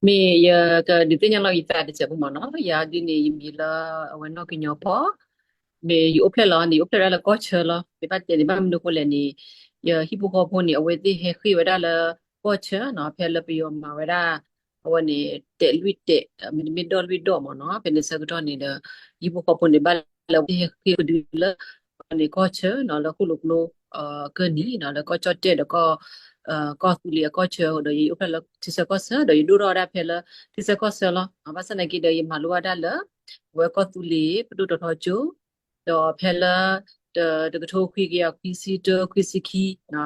မ့ၢ်ယကဒုးသ့ၣ်ညါလီၤယသးတစဲးဖိမ့ၢ်နီၤ, ယၤဒ်န့ၣ် ယမံၤလၢအဝဲနီၢ်ကညီဖီ, မ့ၢ်ယအိၣ်ဖျဲၣ်လီၤန့ၣ် ယအိၣ်ဖျဲၣ်ဒၣ်လၢကီၢ်ဆၢလီၤ. မ့ၢ်ဘၣ်တဲန့ၣ် ဘၣ်မနုၤအဃိလဲၣ်န့ၣ် ယဟံၣ်ဖိဃီဖိန့ၣ် အဝဲသ့ၣ်ဟဲဃ့ၢ်ဝဲဒၣ်လၢကီၢ်ဆၢနီၤ, ဖဲလၢပယီၤမၤဝဲဒၣ် အဝဲန့ၣ် တဲာ်လွံၢ်တဲာ် မ့တမ့ၢ်ဒီၣ်လွံၢ်ဒီၣ်မ့ၢ်နီၤ, ဖဲန့ၣ်ဆၢကတီၢ်န့ၣ်ဒီး ယဟံၣ်ဖိဃီဖိန့ၣ် ဘၣ်လၢအဝဲသ့ၣ်ဟဲဃ့ၢ်ကဒုလၢ န့ၣ်ကီၢ်ဆၢနီၤ, လၢဃိၣ်လိာ်ကျိ ကၢၢ်နံၤနီၤ, လၢကီၢ်ကၠီၣ်တဲၣ်ဒီး ကီၢ်သူလ့ၤအကီၢ်ဆၢ, ဒီးယအိၣ်ဖျဲၣ်လၢထံဆၢကီၢ်ဆၢ ဒီးယဒိၣ်ထီၣ်ဝဲဒၣ်ဖဲလၢထံဆၢကီၢ်ဆၢလီၤ. ဘၣ်ဆၣ်သနာ်က့ဒီး ယမၤလိဝဲဒၣ်လၢ အဝဲကီၢ်သူလ့ၤ ပဒိၣ်တီၤထီကၠိ ဒီးဖဲလၢ တ တကထိခွံကယၤခွံဆံတၢ ခွံဆံခံ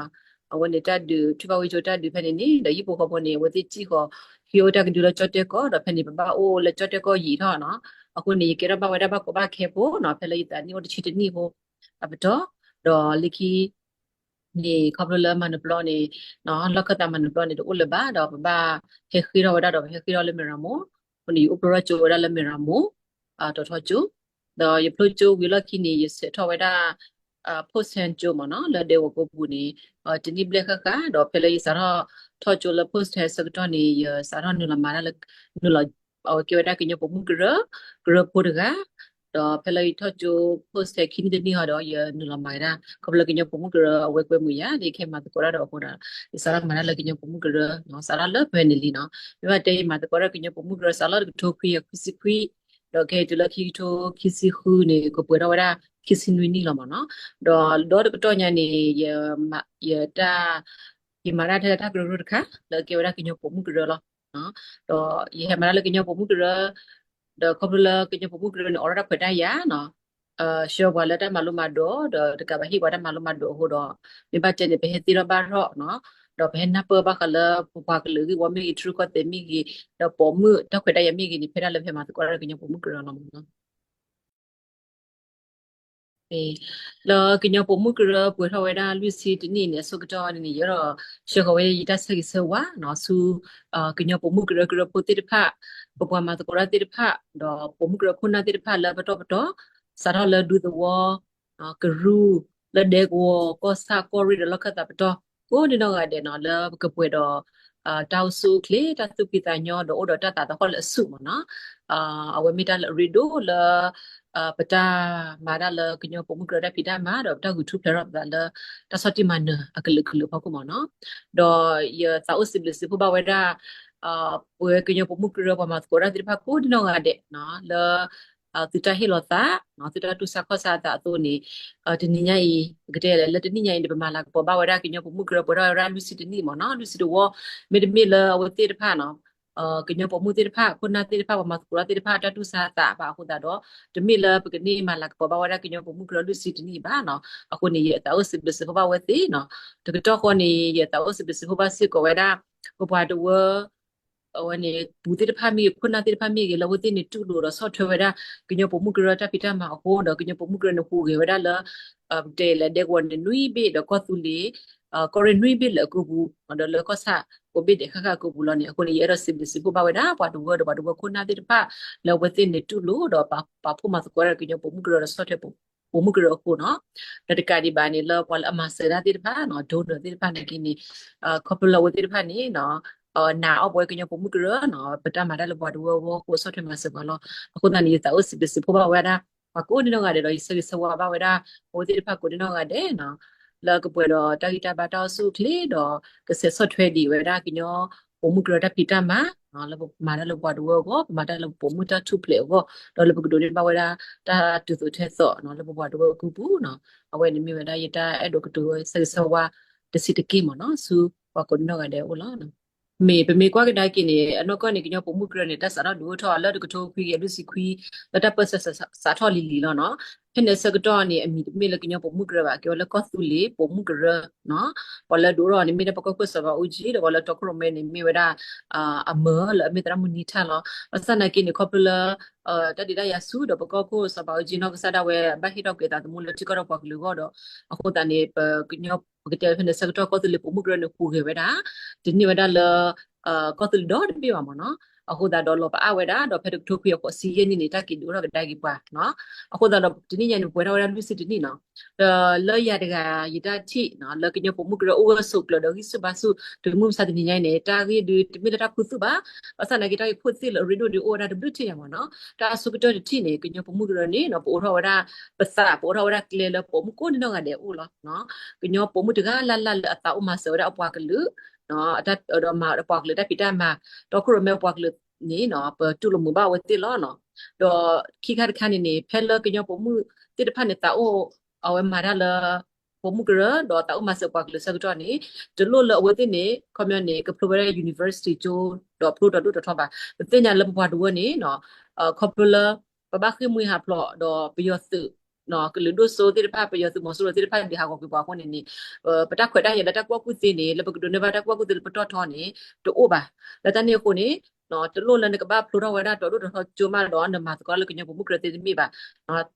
အဝဲန့ၣ်တၢ်ဒုး ထွံၣ်ဘၣ်ဝံၣ်ကၠိတၢ်ဒုးဖဲန့ၣ်န့ၣ် ဒီးဟံၣ်ဖိဃီဖိန့ၣ် အဝဲသ့ၣ်စံၣ်ဃီၤ ဟံးအိၣ်တၢ်ကဒုလၢကၠီၣ်တဲၣ်ကီၢ် ဒီးဖဲန့ၣ် ပဘၣ်အိၣ်လၢကၠီၣ်တဲၣ်ကီၢ်ယံာ်ထီၣ်နီၤ. အဃိန့ၣ် ယကဲထီၣ်ဘၣ်ဝဲဒၣ်ဘၣ်ကီဘၣ်ခဲဖိနီၤ, ဖဲလၢယသးနံၣ်အိၣ်တဆံတနံၣ်ဖိ အပတီၢ်, ဒီးလၢခံ န့ၣ် ခီဖျိလၢမၤနၢၤပျီန့ၣ် လီၢ်ခၢၣ်သးမၤနၢၤပျီန့ၣ် တအိၣ်လၢၤဘၣ် ဒီးပဘၣ်ဟဲဃ့ၢ်ထီၣ်ဝဲဒၣ်ဒီး ပဟဲဃ့ၢ်ထီၣ်လၢမဲၢ်ရမူ, အဃိန့ၣ် ယအိၣ်ဖျိထီၣ်ကၠိဝဲဒၣ်လၢမဲၢ်ရမူ တီၤထီကၠိ, ဒီးယဖျိကၠိဝံၤလီၢ်ခံန့ၣ် ယဆဲးထီၣ်ဝဲဒၣ် post ကၠိမ့ၢ်နီၤ, လၢဒဲကဝီၤကိပူၤန့ၣ် တနံၣ်ဘျဲၣ်ဃၣ်ဃၣ်, ဒီးဖဲလၢယစးထီၣ်ထီၣ်ကၠိလၢ post ဆၢကတီၢ်န့ၣ် ယစးထီၣ်နုာ်လီၤမၤတၢ်လၢ နုာ်လီၤ အဝဲကဲဝဲဒၣ်ကညီပိာ်မုၣ်ကရၢ ကရၢဖိတဂၤ, ဒီးဖဲလၢယထီၣ်ကၠိ post ခံနံၣ်တနံၣ်ဟီဒီး ယနုာ်လီၤမၤဝဲဒၣ် ခီဖျိလၢကညီပိာ်မုၣ်ကရၢ အဝဲကွဲမုာ်ယၤ ဒီးယကဟဲမၤသကိးတၢ်ဒီးအဃိဒီး ယစးထီၣ်မၤတၢ်လၢကညီပိာ်မုၣ်ကရၢနီၤ, စးထီၣ်လၢပှဲၤန့ၣ်လံနီၤ. မ့ၢ်ဘၣ်တဲယမၤသကိးတၢ်ကညီပိာ်မုၣ်ကရၢ စးထီၣ်လၢတကထိခွံကယၤခွံဆံခွံ, ဒီးခဲအံၤတုၤလၢခံကထိခံဆံဃုန့ၣ် ကပှဲၤထီၣ်ဝဲဒၣ်ခံဆံနွံနံၣ်လီၤမ့ၢ်နီၤ. ဒီးဒီတကတီၢ်ညါန့ၣ် ယမၤတၢ်ထဲတၢ်ကရၢကရိတခါ လၢကဲဝဲဒၣ်ကညီပိာ်မုၣ်ကရၢလီၤ. ဒီးယဟဲမၤတၢ်လၢကညီပိာ်မုၣ်ကရၢ, ဒီးခီဖျိလၢကညီပိာ်မုၣ်ကရၢန့ၣ် အိးထီၣ်တၢ်ခွဲးတၢ်ယာ်နီၤ, ဆှၢပှၤလၢတၢ်မၤလိမၤဒိး ဒီးတကးဘၣ်ဟ့ၣ်ပှၤတၢ်မၤလိမၤဒိးအဃိဒီး မ့ၢ်ဘၣ်တဲန့ၣ် ပဟဲသ့ထီၣ်ဘၣ်ထီၣ်နီၤ, ဒီးပဟဲနၢ်ပၢၢ်ဘၣ်ဃးလၢပပှၤကလုာ်ဂ့ၢ်ဝီမ့ၢ်ဂ့ၤ ထံရူၢ်ကီၢ်သဲးမ့ၢ်ဂ့ၤ ဒီးပိာ်မုၣ်တၢ်ခွဲးတၢ်ယာ်မ့ၢ်ဂ့ၤန့ၣ် ဖဲဒၣ်လၢပဟဲမၤသကိးတၢ်လၢကညီပိာ်မုၣ်ကရၢလီၤမ့ၢ်နီၤ. လၢကညီပိာ်မုၣ်ကရၢပှဲၤထီၣ်ဝဲဒၣ်လွံၢ်ဆံတနံၣ်န့ၣ် အဆိကတၢၢ်န့ၣ် ယအဲၣ်ဒိးဆှၢဃီၤဝဲယတၢ်ဆၢဂ့ၤဆၢဝါနီၤ ဆူ ကညီပိာ်မုၣ်ကရၢကရၢဖိသ့ၣ်တဖၣ်, ပပှၤမၤသကိးတၢ်သ့ၣ်တဖၣ် ဒီးပိာ်မုၣ်ကရၢခိၣ်နၢ်သ့ၣ်တဖၣ်လၢပတီၢ်ပတီၢ်, စးထီၣ်လၢဒူသဝီ ကရူၢ် လၢဒဲကဝီၤ ကီၢ်ဆၣ် ကီၢ်ရ့ၣ်ဒီးလီၢ်ခၢၣ်သးပတီၢ် ကိးဒံနီၢ်ဂၤဒဲးနီၤ လၢပကပှဲၤဒီး တၢ်အိၣ်ဆူၣ်အိၣ်ချ့ တၢ်သူၣ်ဖှံသးညီ ဒီးအိၣ်ဒီးတၢ်သးသဟီၣ်လၢအဆူၣ်မ့ၢ်နီၤ. အဝဲမ့ၢ်တၢ်လၢအရ့ဒိၣ်လၢ ပတၢ်မၤတၢ်လၢကညီပိာ်မုၣ်ကရၢတၢ်ဖံးတၢ်မၤ ဒီးပတၢ်ဂုာ်ထူၣ်ဖျဲးထီၣ်ပသးလၢ တၢ်ဆီၣ်တံၢ်မၤနၢၤအကလုာ်ကလုာ်အဖီခိၣ်မ့ၢ်နီၤ. ဒီးယသးအိၣ်စံးဘျုးစံးဖှိၣ်ဘၣ်ဝဲဒၣ် ပဝဲကညီပိာ်မုၣ်ကရၢပှၤမၤသကိးတၢ်သ့ၣ်တဖၣ်ကိးဒံနီၢ်ဂၤဒဲးနီၤ လၢ သုတၢ်ဟ့ၣ်လီၤသး သုတၢ်တူၢ်ဆါခီၣ်ဆါအသးအသိးန့ၣ် တနံၤညါအံၤ ပကတဲလဲၣ် လၢတနံၤညါအံၤန့ၣ် ပမၤလၤကပီၤဘၣ်ဝဲဒၣ်ကညီပိာ်မုၣ်ကရၢပှဲၤထီၣ်ဝဲဒၣ်လွံၢ်ဆံတနံၣ်မ့ၢ်နီၤ လွံၢ်ဆံတဝီ မ့တမ့ၢ်လၢအဝဲသ့ၣ်တဖၣ်နီၤ ကညီပိာ်မုၣ်သ့ၣ်တဖၣ် ခိၣ်နၢ်သ့ၣ်တဖၣ် ပှၤမၤသကိးတၢ်သ့ၣ်တဖၣ် တၢ်တူၢ်ဆါအသးဘၣ်အဃိသတးဒီး တမ့ၢ်လၢပကန့ၢ်မၤလၤကပီၤဘၣ်ဝဲဒၣ်ကညီပိာ်မုၣ်ကရၢလွံၢ်ဆံတနံၣ်ဘၣ်နီၤ အဃိန့ၣ် ယသးအိၣ်စံးဘျုးစံးဖှိၣ်ဘၣ်ဝဲသ့ၣ်နီၤ တကတီၢ်ဃီန့ၣ် ယသးအိၣ်စံးဘျုးစံးဖှိၣ်ဘၣ်စ့ၢ်ကီးဝဲဒၣ် ပပှၤတဝၢ အဝဲန့ၣ် ပူၤသ့ၣ်တဖၣ်မ့ၢ်ဂ့ၤ ခိၣ်နၢ်သ့ၣ်တဖၣ်မ့ၢ်ဂ့ၤ လၢအဝဲသ့ၣ်န့ၣ်တူၢ်လိာ်ဒီးဆီၣ်ထွဲဝဲဒၣ် ကညီပိာ်မုၣ်ကရၢတၢ်ဖံးတၢ်မၤအဃိ ဒီးကညီပိာ်မုၣ်ကရၢန့ၣ်ဟူးဂဲၤဝဲဒၣ်လၢ ပတဲလဲၣ်ဒဲကဝီၤန့ၣ်နွံဘ့ၣ် ဒီးကီၢ်သူလ့ၤ ကီၢ်ရ့ၣ်နွံဘ့ၣ်လၢအကိာ်ပူၤ ဒီးလၢကီၢ်ဆၣ်ကိးဘ့ၣ်ဒဲးဃၣ်ဃၣ်အကိာ်ပူၤလီၤန့ၣ် အဃိန့ၣ် ယအဲၣ်ဒိးစံးဘျုးစံးဖှိၣ်ဘၣ်ဝဲဒၣ် ပှၤတဝၢဒီးပှၤတဝၢခိၣ်နၢ်သ့ၣ်တဖၣ် လၢအဝဲသ့ၣ်န့ၣ်တူၢ်လိာ်ဒီးပာ်ဖှိၣ်မၤသကိးဝဲဒၣ်ကညီပိာ်မုၣ်ကရၢဒီးဆီၣ်ထွဲ ပိာ်မုၣ်ကရၢအဃိနီၤ ဒီးတကးဒံးဘၣ်န့ၣ် လၢပှၤလၢအမၤစၢၤတၢ်သ့ၣ်တဖၣ်နီၤ donor သ့ၣ်တဖၣ်န့ၣ်က့န့ၣ် ခီဖျိလၢအဝဲသ့ၣ်တဖၣ်န့ၣ် နာ်အီၣ်ပဝဲကညီပိာ်မုၣ်ကရၢနီၤ ပတၢ်မၤတၢ်လၢပှၤတဝၢအဂီၢ်အဃိ ဆီၣ်ထွဲမၤစၢၤပှၤလီၤ. အဃိသတးန့ၣ် ယသးအိၣ်စံးဘျုးစံးဖှိၣ်ဘၣ်ဝဲဒၣ် ပှၤကိးဒံနီၢ်ဂၤဒဲးဒီး ယဆၢဂ့ၤဆၢဝါဘၣ်ဝဲဒၣ် အဝဲသ့ၣ်တဖၣ်ကိးဒံနီၢ်ဂၤဒဲးနီၤ လၢကပှဲၤဒီးတၢ်ဂံၢ်တၢ်ဘါတၢ်အိၣ်ဆူၣ်အိၣ်ချ့ဒီး ကဆဲးဆီၣ်ထွဲဒံးဝဲဒၣ်ကညီပိာ်မုၣ်ကရၢတၢ်ဖံးတၢ်မၤ လၢပမၤတၢ်လၢပပှၤတဝၢအဂီၢ် ပမၤတၢ်လၢပပိာ်မုၣ်တၢ်ထူၣ်ဖျဲးအဂီၢ် ဒီးလၢပကဒိးန့ၢ်ဘၣ်ဝဲဒၣ် တၢ်တုၤသိးထဲသိးနီၤ လၢပပှၤတဝၢအကုပူၤနီၤ အဝဲန့ၣ်မ့ၢ်ဝဲဒၣ်ယတၢ်အဲၣ်ဒိးကတိၤဝဲဆၢဂ့ၤဆၢဝါတဆံးတက့ၢ်မ့ၢ်နီၤ ဆူပှၤကိးဒံနီၢ်ဂၤဒဲးအအိၣ်လီၤ. မ့ၢ်ပမ့ၢ်ကွၢ်ကဒါက့ၤန့ၣ် အနီၢ်ကီၢ်န့ၣ် ကညီပိာ်မုၣ်ကရၢန့ၣ် တၢ်စးထီၣ်ဒုးအိၣ်ထီၣ်လၢတကထိခွံကယၤလွံၢ်ဆံခွံ လၢတၢ်ပၢၢ်ဆၢစးထီၣ်လံၤလံၤလီၤနီၤ. ဖဲန့ၣ်ဆၢကတီၢ်န့ၣ် အမံၤတမ့ၢ်လၢကညီပိာ်မုၣ်ကရၢဘၣ် ကဲဝဲလၢကီၢ်သူလ့ၤပိာ်မုၣ်ကရၢနီၤ. ပှၤလၢဒုးအိၣ်ထီၣ်န့ၣ် မ့ၢ်ဒၣ်ပကီၢ်ခိၣ်စီၤဘးအူကၠံ ဒီးပှၤလၢတီခိၣ်ရိၣ်မဲန့ၣ် မ့ၢ်ဝဲဒၣ် အမၢလၢအမ့ၢ်သရၣ်မုၢ်နံၤထၣ်လီၤ. ဘၣ်ဆၣ်သနာ်က့န့ၣ် ခီဖျိလၢ တၢ်ဒုးတၢ်ယၤဆူၣ်ဒီးပကီၢ်ခိၣ်စီၤဘးအူကၠံနီၢ်ကစၢ်ဒၣ်ဝဲ ဘၣ်ဟ့ၣ်ထီၣ်ကွံာ်အသးသမူလၢထံကီၢ်ဒီးပှၤကလုာ်အဂီၢ်ဒီး အဃိသတးန့ၣ် ပကညီ ပကတဲဖဲန့ၣ်ဆၢကတီၢ်ကီၢ်သူလ့ၤပိာ်မုၣ်ကရၢန့ၣ် ဟူးဂဲၤဝဲဒၣ် တန့ၢ်ဝဲဒၣ်လၢ ကီၢ်သူလ့ၤဒီတဘ့ၣ်ဘၣ်မ့ၢ်နီၤ. အဃိသတးဒီးလီၤပအါဝဲဒၣ် ဒီးဖဲတကထိခွံအဃိးဆံယဲၢ်နံၣ်န့ၣ် တၢ်က့ၤဒုးအိၣ်ထီၣ်ကဒါက့ၤပှၤနီၤ. အဃိသတးဒီးတနံၣ်ညါန့ၣ် ပှဲၤထီၣ်ဝဲဒၣ်လွံၢ်ဆံတနံၣ်နီၤ. ဒီးလၢယၤတဂၤ ယတၢ်ထံၣ်နီၤ လၢကညီပိာ်မုၣ်ကရၢအိၣ်ဂၢၢ်ဆိးကျၢၤဒီးဂံၢ်ဆူၣ်ဘါဆူၣ် တမုၢ်မဆါတနံၤညါအံၤန့ၣ် တၢ်ဂ့ၢ်ဒုးတမ့ၢ်လၢတၢ်ခူသူၣ်ဘၣ်. ဘၣ်ဆၣ်သနာ်က့ တၢ်ဂ့ၢ်ခိၣ်သ့ၣ်လၢအရ့ဒိၣ်ဒုးအိၣ်ဝဲဒၣ်တဘျုးထံၣ်ညါမ့ၢ်နီၤ. တၢ်အဆိကတၢၢ်တထံၣ်န့ၣ် ကညီပိာ်မုၣ်ကရၢန့ၣ်နီၤ ပအိးထီၣ်ဝဲဒၣ်ပသး ပအိးထီၣ်ဝဲဒၣ်ကျဲလၢပိာ်မုၣ်ကိးနီၢ်ဂၤဒဲးအအိၣ်လီၤ. ကညီပိာ်မုၣ်တဂၤလၢ်လၢ်လၢအသးအိၣ်မၤစၢၤဝဲဒၣ်အပှၤကလုာ် ဒီးမၤအီၤဒီးပှၤကလုာ်တၢ်ဖံးတၢ်မၤ တီခိၣ်ရိၣ်မဲအပှၤကလုာ်န့ၣ်နီၤ ပတူၢ်လိာ်မုာ်ဘၣ်အဝဲသ့ၣ်လီၤနီၤ. ဒီးခံခါတခါန့ၣ်န့ၣ် ဖဲလၢကညီပိာ်မုၣ်သ့ၣ်တဖၣ်န့ၣ် သးအိၣ်အဝဲမၤတၢ်လၢ ပိာ်မုၣ်ကရၢ ဒီးသးအိၣ်မၤစၢၤပှၤကလုာ်ဆၢကတီၢ်န့ၣ် တလိၣ်လၢအဝဲသ့ၣ်န့ၣ် ခီပညီန့ၣ် ကဖျိဝဲဒၣ် university ကၠိ ဒီးဖျိတီၤဒိၣ်တီၤထီဘၣ်. ပသ့ၣ်ညါလၢပပှၤတဝၢန့ၣ်နီၤ ခီဖျိလၢ ပဘၣ်ဃ့ၢ်မှံဟးဖျိးဒီးပယီၤသုး ကလုာ်ဒိၣ်စိသ့ၣ်တဖၣ် ပယီၤသုးမီၤစိရိၤသ့ၣ်တဖၣ်ဒုးဟးဂီၤကွံာ်ပှၤအဃိန့ၣ်န့ၣ် ပတၢ်ခွဲးတၢ်ယာ်လၢတၢ်ကူၣ်ဘၣ်ကူၣ်သ့န့ၣ် လၢပကဒိးန့ၢ်ဘၣ်တၢ်ကူၣ်ဘၣ်ကူၣ်သ့လၢပတီၢ်ထီန့ၣ် တအိၣ်ဘၣ်. လၢတၢ်န့ၣ်အဃိန့ၣ် တလိၣ်လၢနကဘၣ်ဖျိထီၣ်ဝဲဒၣ်တီၤဒိၣ်တီၤထီကၠိမးဒီး နမၤသကိးလၢကညီပိာ်မုၣ်ကရၢသ့တမ့ၢ်ဘၣ်.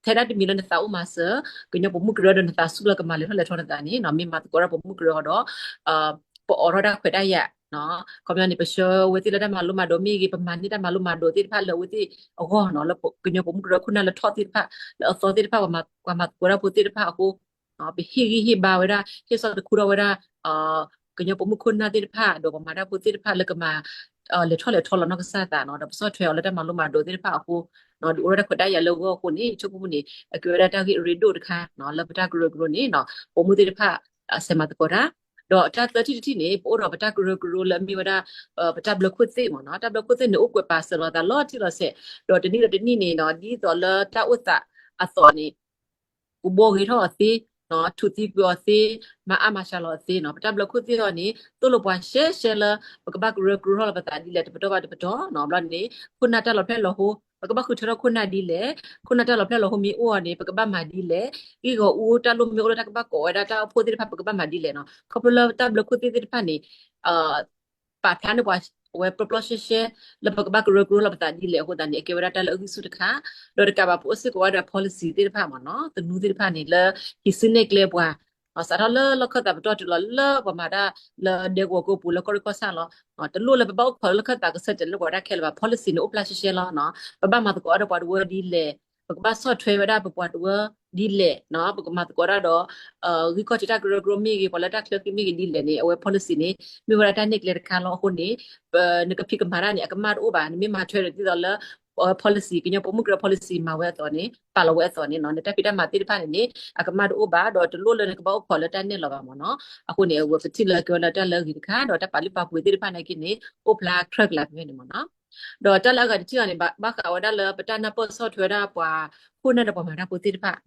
ထဲဒၣ်တမံၤလၢနသးအိၣ်မၤစၢၤ ကညီပိာ်မုၣ်ကရၢဒီးနသးစူၢ်လၢကမၤလဲၤထီၣ်လဲၤထီနသးန့ၣ် မ့ၢ်မၤသကိးဒီးပိာ်မုၣ်ကရၢအီၤဒီး ပအိးထီၣ်တၢ်ခွဲးတၢ်ယာ် ခီပညီန့ၣ် ပဆှၢဝဲသ့ၣ်လၢတၢ်မၤလိမၤဒိးမ့ၢ်ဂ့ၤ ပမၤန့ၢ်တၢ်မၤလိမၤဒိးသ့ၣ်တဖၣ်လၢအဝဲသ့ၣ်အဂီၢ်နီၤ လၢကညီပိာ်မုၣ်ကရၢခိၣ်နၢ်လၢထီၣ်သ့ၣ်တဖၣ် လၢအသီသ့ၣ်တဖၣ် ပှၤမၤသကိးတၢ်ဖိသ့ၣ်တဖၣ်အဃိ ပဟ့ၣ်ဂံၢ်ဟ့ၣ်ဘါဝဲဒၣ် ဟ့ၣ်ဆီၣ်တခူထီၣ်ဝဲဒၣ် ကညီပိာ်မုၣ်ခိၣ်နၢ်သ့ၣ်တဖၣ် ဒီးပှၤမၤတၢ်ဖိသ့ၣ်တဖၣ်လၢကမၤ လဲၤထီၣ်လဲၤထီလီၤနီၢ်ကစၢ်သးနီၤ ဒီးပဆီၣ်ထွဲအီၤလၢတၢ်မၤလိမၤဒိးသ့ၣ်တဖၣ်အဃိ ဒုးအိၣ်ဝဲဒၣ်တၢ်ခွဲးတၢ်ယာ်လၢအဂီၢ်အဃိန့ၣ် ဆိကမိၣ်န့ၣ် အကဲဝဲဒၣ်တၢ်ဂ့ၢ်အရ့ဒိၣ်တခါ လၢပတၢ်ကရၢကရိန့ၣ်နီၤ ပိာ်မုၣ်သ့ၣ်တဖၣ် ဆဲးမၤသကိးတၢ် ဒီးတၢ်သၢထံၣ်တထံၣ်န့ၣ် ပအိၣ်ဒီးပတၢ်ကရၢကရိလၢအမ့ၢ်ဝဲဒၣ် ပတၢ်ဘျၢခိၣ်သ့ၣ်မ့ၢ်နီၤ တၢ်ဘျၢခိၣ်သ့ၣ်န့ၣ် အိၣ်ကွဲးပာ်စၢၤလိာ်သးလီၤတံၢ်လီၤဆဲး ဒီးတနံၣ်ဒီးတနံၣ်န့ၣ်နီၤ ဒ်သိးလၢတၢ်အိၣ်သးအသိးန့ၣ် ကဘှီဂ့ၤထီၣ်အီၤသ့ ထူးသံကွံာ်အီၤသ့ မၤအါမၤစှၤလီၤအီၤသ့နီၤ ပတၢ်ဘျၢခိၣ်သ့ၣ်အံၤန့ၣ် သိၣ်လိပှၤရှဲရှဲလၢ ပကဘၣ်ကရၢကရိထီၣ်လီၤပသးဒ်လဲၣ် တပတီၢ်ဘၣ်တပတီၢ်နီၤ ဘျီန့ၣ် ခိၣ်နၢ်တၢ်လီၤဖျဲၣ်လီၤဟိ ပကဘၣ်ဃုထၢထီၣ်ခိၣ်နၢ်ဒ်လဲၣ် ခိၣ်နၢ်တၢ်လီၤဖျဲၣ်လီၤဟိမ့ၢ်အိၣ်အီၤန့ၣ် ပကဘၣ်မၤဒ်လဲၣ် ဂ့ၢ်ဂီၤအူတၢ်လိၣ်မ့ၢ်အိၣ်လၢတၢ်ကဘၣ်ကိးဝဲဒၣ်တၢ်အိၣ်ဖှိၣ်သ့ၣ်တဖၣ် ပကဘၣ်မၤဒ်လဲၣ်နီၤ ခီဖျိလၢတၢ်ဘျၢခိၣ်သ့ၣ်သ့ၣ်တဖၣ်န့ၣ် ပာ်ဖျါန့ၢ်ပှၤ အဝဲပျီပျီရှဲရှဲ လၢပကဘၣ်ကရၢကရိလီၤပသးဒ်လဲၣ်အဃိသတးန့ၣ် အကဲဝဲဒၣ်တၢ်လၢအဂံၢ်ဆူၣ်တခါ ဒီးတကးဘၣ်ပအိၣ်စ့ၢ်ကီးဝဲဒီး policy သ့ၣ်တဖၣ်မ့ၢ်နီၤ သနူသ့ၣ်တဖၣ်န့ၣ် လၢဟံးစုနဲၣ်ကျဲပှၤ စးထီၣ်လၢလီၢ်ခၢၣ်သးပတီၢ်တုၤလီၤလၢပှၤမၤတၢ်လၢဒဲကဝီၤကိးပူၤလၢကီၢ်ရ့ၣ်ကီၢ်ဆၣ်လီၤ တလိၣ်လၢပဘၣ်အိၣ်ခိးလၢလီၢ်ခၢၣ်သးကဆၢတဲာ်လၢပှၤတၢ်ခဲလၢာ်ဘၣ် policy န့ၣ် အိၣ်ဖျါရှဲရှဲလီၤ ပဘၣ်မၤသကိးဒီးပှၤတဝၢဒ်လဲၣ် ပကဘၣ်ဆီၣ်ထွဲဝဲဒၣ်ပပှၤတဝၢဒ်လဲၣ် ပကမၤသကိးတၢ်ဒီး ဂံၢ်ခီၣ်ထံးတၢ်ကရၢကရိမ့ၢ်ဂ့ၤ ပှၤလၢတၢ်ချၢဃံမ့ၢ်ဂ့ၤဒ်လဲၣ်န့ၣ် အဝဲ policy န့ၣ် မ့ၢ်ဝဲဒၣ်တၢ်နဲၣ်ကျဲတခါလီၤအဃိန့ၣ် နကဖံးကမၤတၢ်န့ၣ် အကမၣ်တအိၣ်ဘၣ် နမ့ၢ်မၤထွဲဒီးဒ်သိးလၢ policy ကညီပိာ်မုၣ်ကရၢ policy မၤဝဲအသိးန့ၣ် ပာ်လီၤဝဲအသိးန့ၣ်နီၤ နတၢ်ဖံးတၢ်မၤသ့ၣ်တဖၣ်န့ၣ်န့ၣ် အကမၣ်တအိၣ်ဘၣ် ဒီးတလိၣ်လၢနကဘၣ်အိၣ်ခိးလၢတၢ်နဲၣ်လီၤဘၣ်မ့ၢ်နီၤ အဃိန့ၣ် အဝဲပထံၣ်လၢကဲဝဲဒၣ်တၢ်လၢအဂ့ၤတခါ ဒီးတၢ်ပာ်လုၢ်ပာ်ပှ့ၤသ့ၣ်တဖၣ်နာ်က့န့ၣ် အိၣ်ဖျါခြဲးကလးဖဲန့ၣ်မ့ၢ်နီၤ ဒီးတၢ်လၢအဂၤတထံၣ်အီၤန့ၣ် ဘၣ်ဃးဝဲဒၣ်လၢပတၢ်နၢ်ပၢၢ်ဆီၣ်ထွဲဝဲဒၣ်ပှၤခိၣ်နၢ်ဒီးပှၤမၤတၢ်ဖိသ့ၣ်တဖၣ်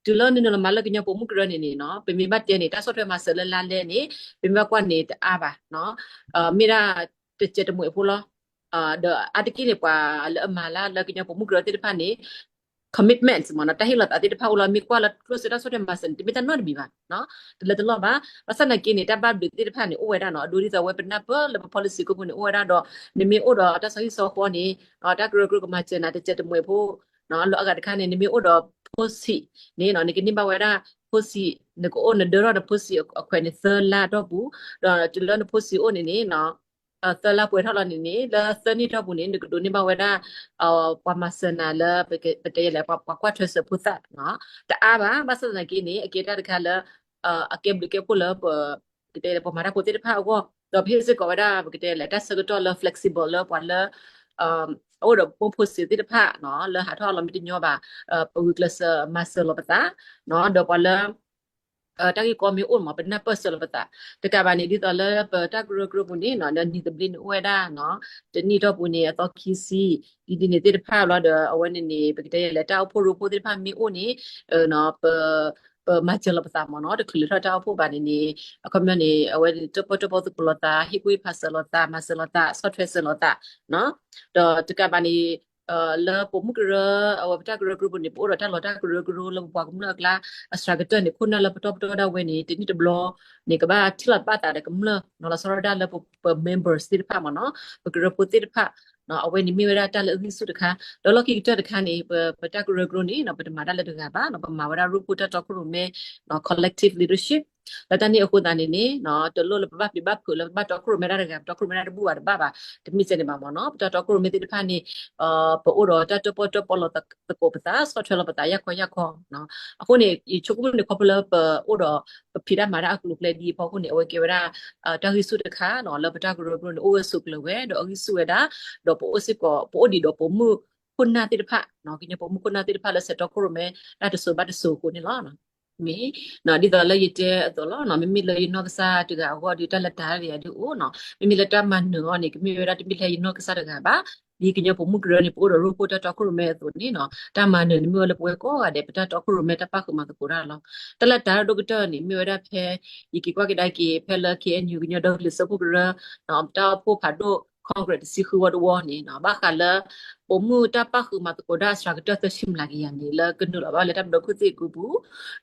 တုၤလၢနနုာ်လီၤမၤလၢကညီပိာ်မုၣ်ကရၢန့ၣ်န့ၣ်နီၤ ပမ့ၢ်ဘၣ်တဲန့ၣ် တၢ်ဆီၣ်ထွဲမၤစၢၤလၢလါလဲန့ၣ် ပမ့ၢ်ဘၣ်ကွၢ်န့ၣ်တအါဘၣ် မ့ၢ်ဒၣ်တစဲးတမှဲးဖိလီၤ ဒီးအါတက့ၢ်န့ၣ် ပှၤလၢအမၤလၢလၢကညီပိာ်မုၣ်ကရၢသ့ၣ်တဖၣ်န့ၣ် commitment မ့ၢ်နီၤ တၢ်ဟ့ၣ်လီၤသးသ့ၣ်တဖၣ်အိၣ်လီၤ မ့ၢ်ကွၢ်လၢကျိၣ်စ့တၢ်ဆီၣ်ထွဲမၤစၢၤန့ၣ် တမ့ၢ်တၢ်နီတမံၤဘၣ် တလၢတလီၢ်ဘၣ် ဘၣ်ဆၣ်သနာ်က့န့ၣ် တၢ်ဘၣ်ဘျုးသ့ၣ်တဖၣ်န့ၣ် အိၣ်ဝဲဒၣ်နီၤ အဒိဒ်သိးအဝဲပနၢ်ပၢၢ်လၢပ policy ကိးပူၤန့ၣ် အိၣ်ဝဲဒၣ်ဒီး နမ့ၢ်အိၣ်ဒီးတၢ်ဆီဟံၣ်ဆီဃီန့ၣ် တၢ်ကရၢကရိကမၤစၢၤနၤတစဲးတမှဲးဖိ လၢအဂၤတခါန့ၣ် နမ့ၢ်အိၣ်ဒီးဖိဆံးန့ၣ်နီၤ နကန့ၢ်ဘၣ်ဝဲဒၣ် ဖိဆံး နကအိၣ်နဒၢထီၣ်နဖိဆံးအခွဲးန့ၣ် သၢလါအတီၢ်ပူၤ ဒီးတုၤလၢနဖိဆံးအိၣ်န့ၣ်န့ၣ် သၢလါပှဲၤထီၣ်လီၤန့ၣ်န့ၣ် လၢသၢနံၣ်တီၢ်ပူၤန့ၣ် နကဒိးန့ၢ်ဘၣ်ဝဲဒၣ် ပှၤမၤစၢၤနၤလၢ ပတဲလဲၣ် ပှၤကွၢ်ထွဲစၢၤဖိသၣ် တအါဘၣ် ဘၣ်ဆၣ်သနာ်က့န့ၣ် အကဲတၢ်တခါလၢ အကဲဘျုးကဲဖှိၣ်လၢ ပတဲလဲၣ် ပှၤမၤတၢ်ဖိသ့ၣ်တဖၣ်အဂီၢ် ဒီးပဟ့ၣ်စ့ၢ်ကီးဝဲဒၣ် ပကတဲလဲၣ် တၢ်ဆၢကတီၢ်လၢ flexible လၢပှၤလၢ အအိၣ်ဒီးပိၢ်ဖိဆံးသ့ၣ်တဖၣ် လၢဟးထီၣ်အလီၢ်မ့ၢ်တညီဘၣ် ပဂုာ်ကျဲးစၢးမၤစၢၤလိာ်ပသး ဒီးပှၤလၢ တၢ်ဂ့ၢ်ကီမ့ၢ်အိၣ်မး ပနၢ်ပၢၢ်စၢၤလိာ်ပသး တကးဘၣ်န့ၣ် ဒ်သိးလၢပတၢ်ကရၢကရိပူၤန့ၣ် နံၤသဘျ့န့ၣ်အိၣ်ဝဲဒၣ် တနံၣ်တီၢ်ပူၤန့ၣ် အသီခံဆံ ဒ်န့ၣ်သ့ၣ်တဖၣ်လီၤဒီး အဝဲန့ၣ်န့ၣ် ပကတဲလဲၣ် တၢ်အိၣ်ဖှိၣ်ရိဖှိၣ်သ့ၣ်တဖၣ်မ့ၢ်အိၣ်န့ၣ် ပ ပမၤစၢၤလိာ်ပသးမ့ၢ်နီၤ တချုးလဲၤထီၣ်တၢ်အိၣ်ဖှိၣ်ဘၣ်န့ၣ်န့ၣ် အခီပညီန့ၣ် အဝဲတၢၣ်ပီၣ်တၢၣ်ပီၣ်သကိးလိာ်သး ဟ့ၣ်ကူၣ်ဟ့ၣ်ဖးစၢၤလိာ်သး မၤစၢၤလိာ်သး ဆီၣ်ထွဲစၢၤလိာ်သး ဒီးတကးဘၣ်န့ၣ် လၢပိာ်မုၣ်ကရၢ အဝဲပတၢ်ကရၢကရိပူၤန့ၣ် ပအိၣ်ဒီးတၢ်လီၤတၢ်ကရၢကရိလၢပပှၤကမျၢၢ်အကျါ အစှၤကတၢၢ်န့ၣ် ခိၣ်နၢ်လၢပတီၢ်ပတီၢ်ဒၣ်ဝဲန့ၣ် တနံၣ်တဘျီန့ၣ် ကဘၣ်ထံၣ်လိာ်ဘၣ်သးဒီးကမျၢၢ် နီၤလီၤဆီဒၣ်တၢ်လၢပ members သ့ၣ်တဖၣ်မ့ၢ်နီၤ ပကရၢဖိသ့ၣ်တဖၣ် အဝဲန့ၣ်မ့ၢ်ဝဲဒၣ်တၢ်လၢအဂံၢ်ဆူၣ်တခါ ဒီးလီၢ်ခံကတၢၢ်တခါန့ၣ် ပ ပတၢ်ကရၢကရိန့ၣ် ပတမၤတၢ်လၢတဂၤဘၣ် ပမၤဝဲဒၣ်ရိဖှိၣ်တၢ်တီခိၣ်ရိၣ်မဲ collective leadership လၢတၢ်န့ၣ်အဃိသတးန့ၣ်န့ၣ် တလိၣ်လၢပဘၣ်ပျံၤဘၣ်ဖုးလၢပဘၣ်တီခိၣ်ရိၣ်မဲတၢ်တဂၤ ပတီခိၣ်ရိၣ်မဲတၢ်တဘူၣ်ဘၣ်တဘၣ်ဘၣ် တမ့ၢ်စဲန့ၣ်ဘၣ်မ့ၢ်နီၤ. ပတၢ်တီခိၣ်ရိၣ်မဲသ့ၣ်တဖၣ်န့ၣ် ပအိၣ်ဒီးတၢ်တၢၣ်ပီၣ်တၢၣ်ပီလိာ်သကိးပသး ဆီၣ်ထွဲလီၤပသးယၢ်ခီယၢ်ခီ အဃိန့ၣ် ယဆိကမိၣ်န့ၣ် ခီဖျိလၢပအိၣ်ဒီး ပဖံးတၢ်မၤတၢ်အကျိၤအကျဲဒ်အံၤအဖီခိၣ်န့ၣ် အဝဲကဲဝဲဒၣ် တၢ်ဂံၢ်ဆူၣ်တခါနီၤ လၢပတၢ်ကရၢကရိန့ၣ် အိၣ်ဝဲဆိးကျၢၤဝဲ ဒီးအဂံၢ်ဆူၣ်ဝဲဒၣ် ဒီးပအိၣ်စ့ၢ်ကီး ပအိၣ်ဒံးဒီးပိာ်မုၣ်ခိၣ်နၢ်သ့ၣ်တဖၣ် ကညီပိာ်မုၣ်ခိၣ်နၢ်သ့ၣ်တဖၣ်လၢဆဲးတီခိၣ်ရိၣ်မဲတၢ်တစိၤဘၣ်တစိၤအဃိန့ၣ်လီၤ. မ့ၢ် ဒ်သိးလၢယတဲအသိးလီၤနီၤ မ့မ့ၢ်လၢယနီၢ်ကစၢ်တဂၤအဂီၢ်ဒီး တၢ်လၢတၢ်တယၤဒုးအိၣ်နီၤ မ့မ့ၢ်လၢတၢ်မၤနၢၤအီၤန့ၣ် ကမ့ၢ်ဝဲဒၣ်တမ့ၢ်ထဲယနီၢ်ကစၢ်တဂၤဘၣ်. ဒ်ကညီပိာ်မုၣ်ကရၢန့ၣ် ပအိၣ်ဒီးရိဖှိၣ်တၢ်တီခိၣ်ရိၣ်မဲအသိးန့ၣ်နီၤ တၢ်မၤနၢၤန့ၣ်မ့ၢ်ဝဲလၢပဝဲကိးဂၤဒဲး ပတၢ်တီခိၣ်ရိၣ်မဲတၢ်ပၣ်ဃုာ်မၤသကိးတၢ်လီၤ. တၢ်လၢတၢ်ဒိၣ်ကတၢၢ်န့ၣ် မ့ၢ်ဝဲဒၣ်ဖဲ ယက့ၤကွၢ်ကဒါက့ၤ ဖဲလၢ K N U ကညီဒီကလုာ်စၢဖှိၣ်ကရၢ တၢ်အိၣ်ဖှိၣ်ဖးဒိၣ် Congress တဆံဃုဝီတဝီန့ၣ်နီၤ ဘၣ်ဃးလၢ ပိာ်မုၣ်တၢ်ပၣ်ဃုာ်မၤသကိးတၢ်အစှၤကတၢၢ်သၢဆံမျးကယၤန့ၣ် လၢကနုာ်လီၤဘၣ်လၢတၢ်ပဒိခိၣ်သ့ၣ်အကုပူၤ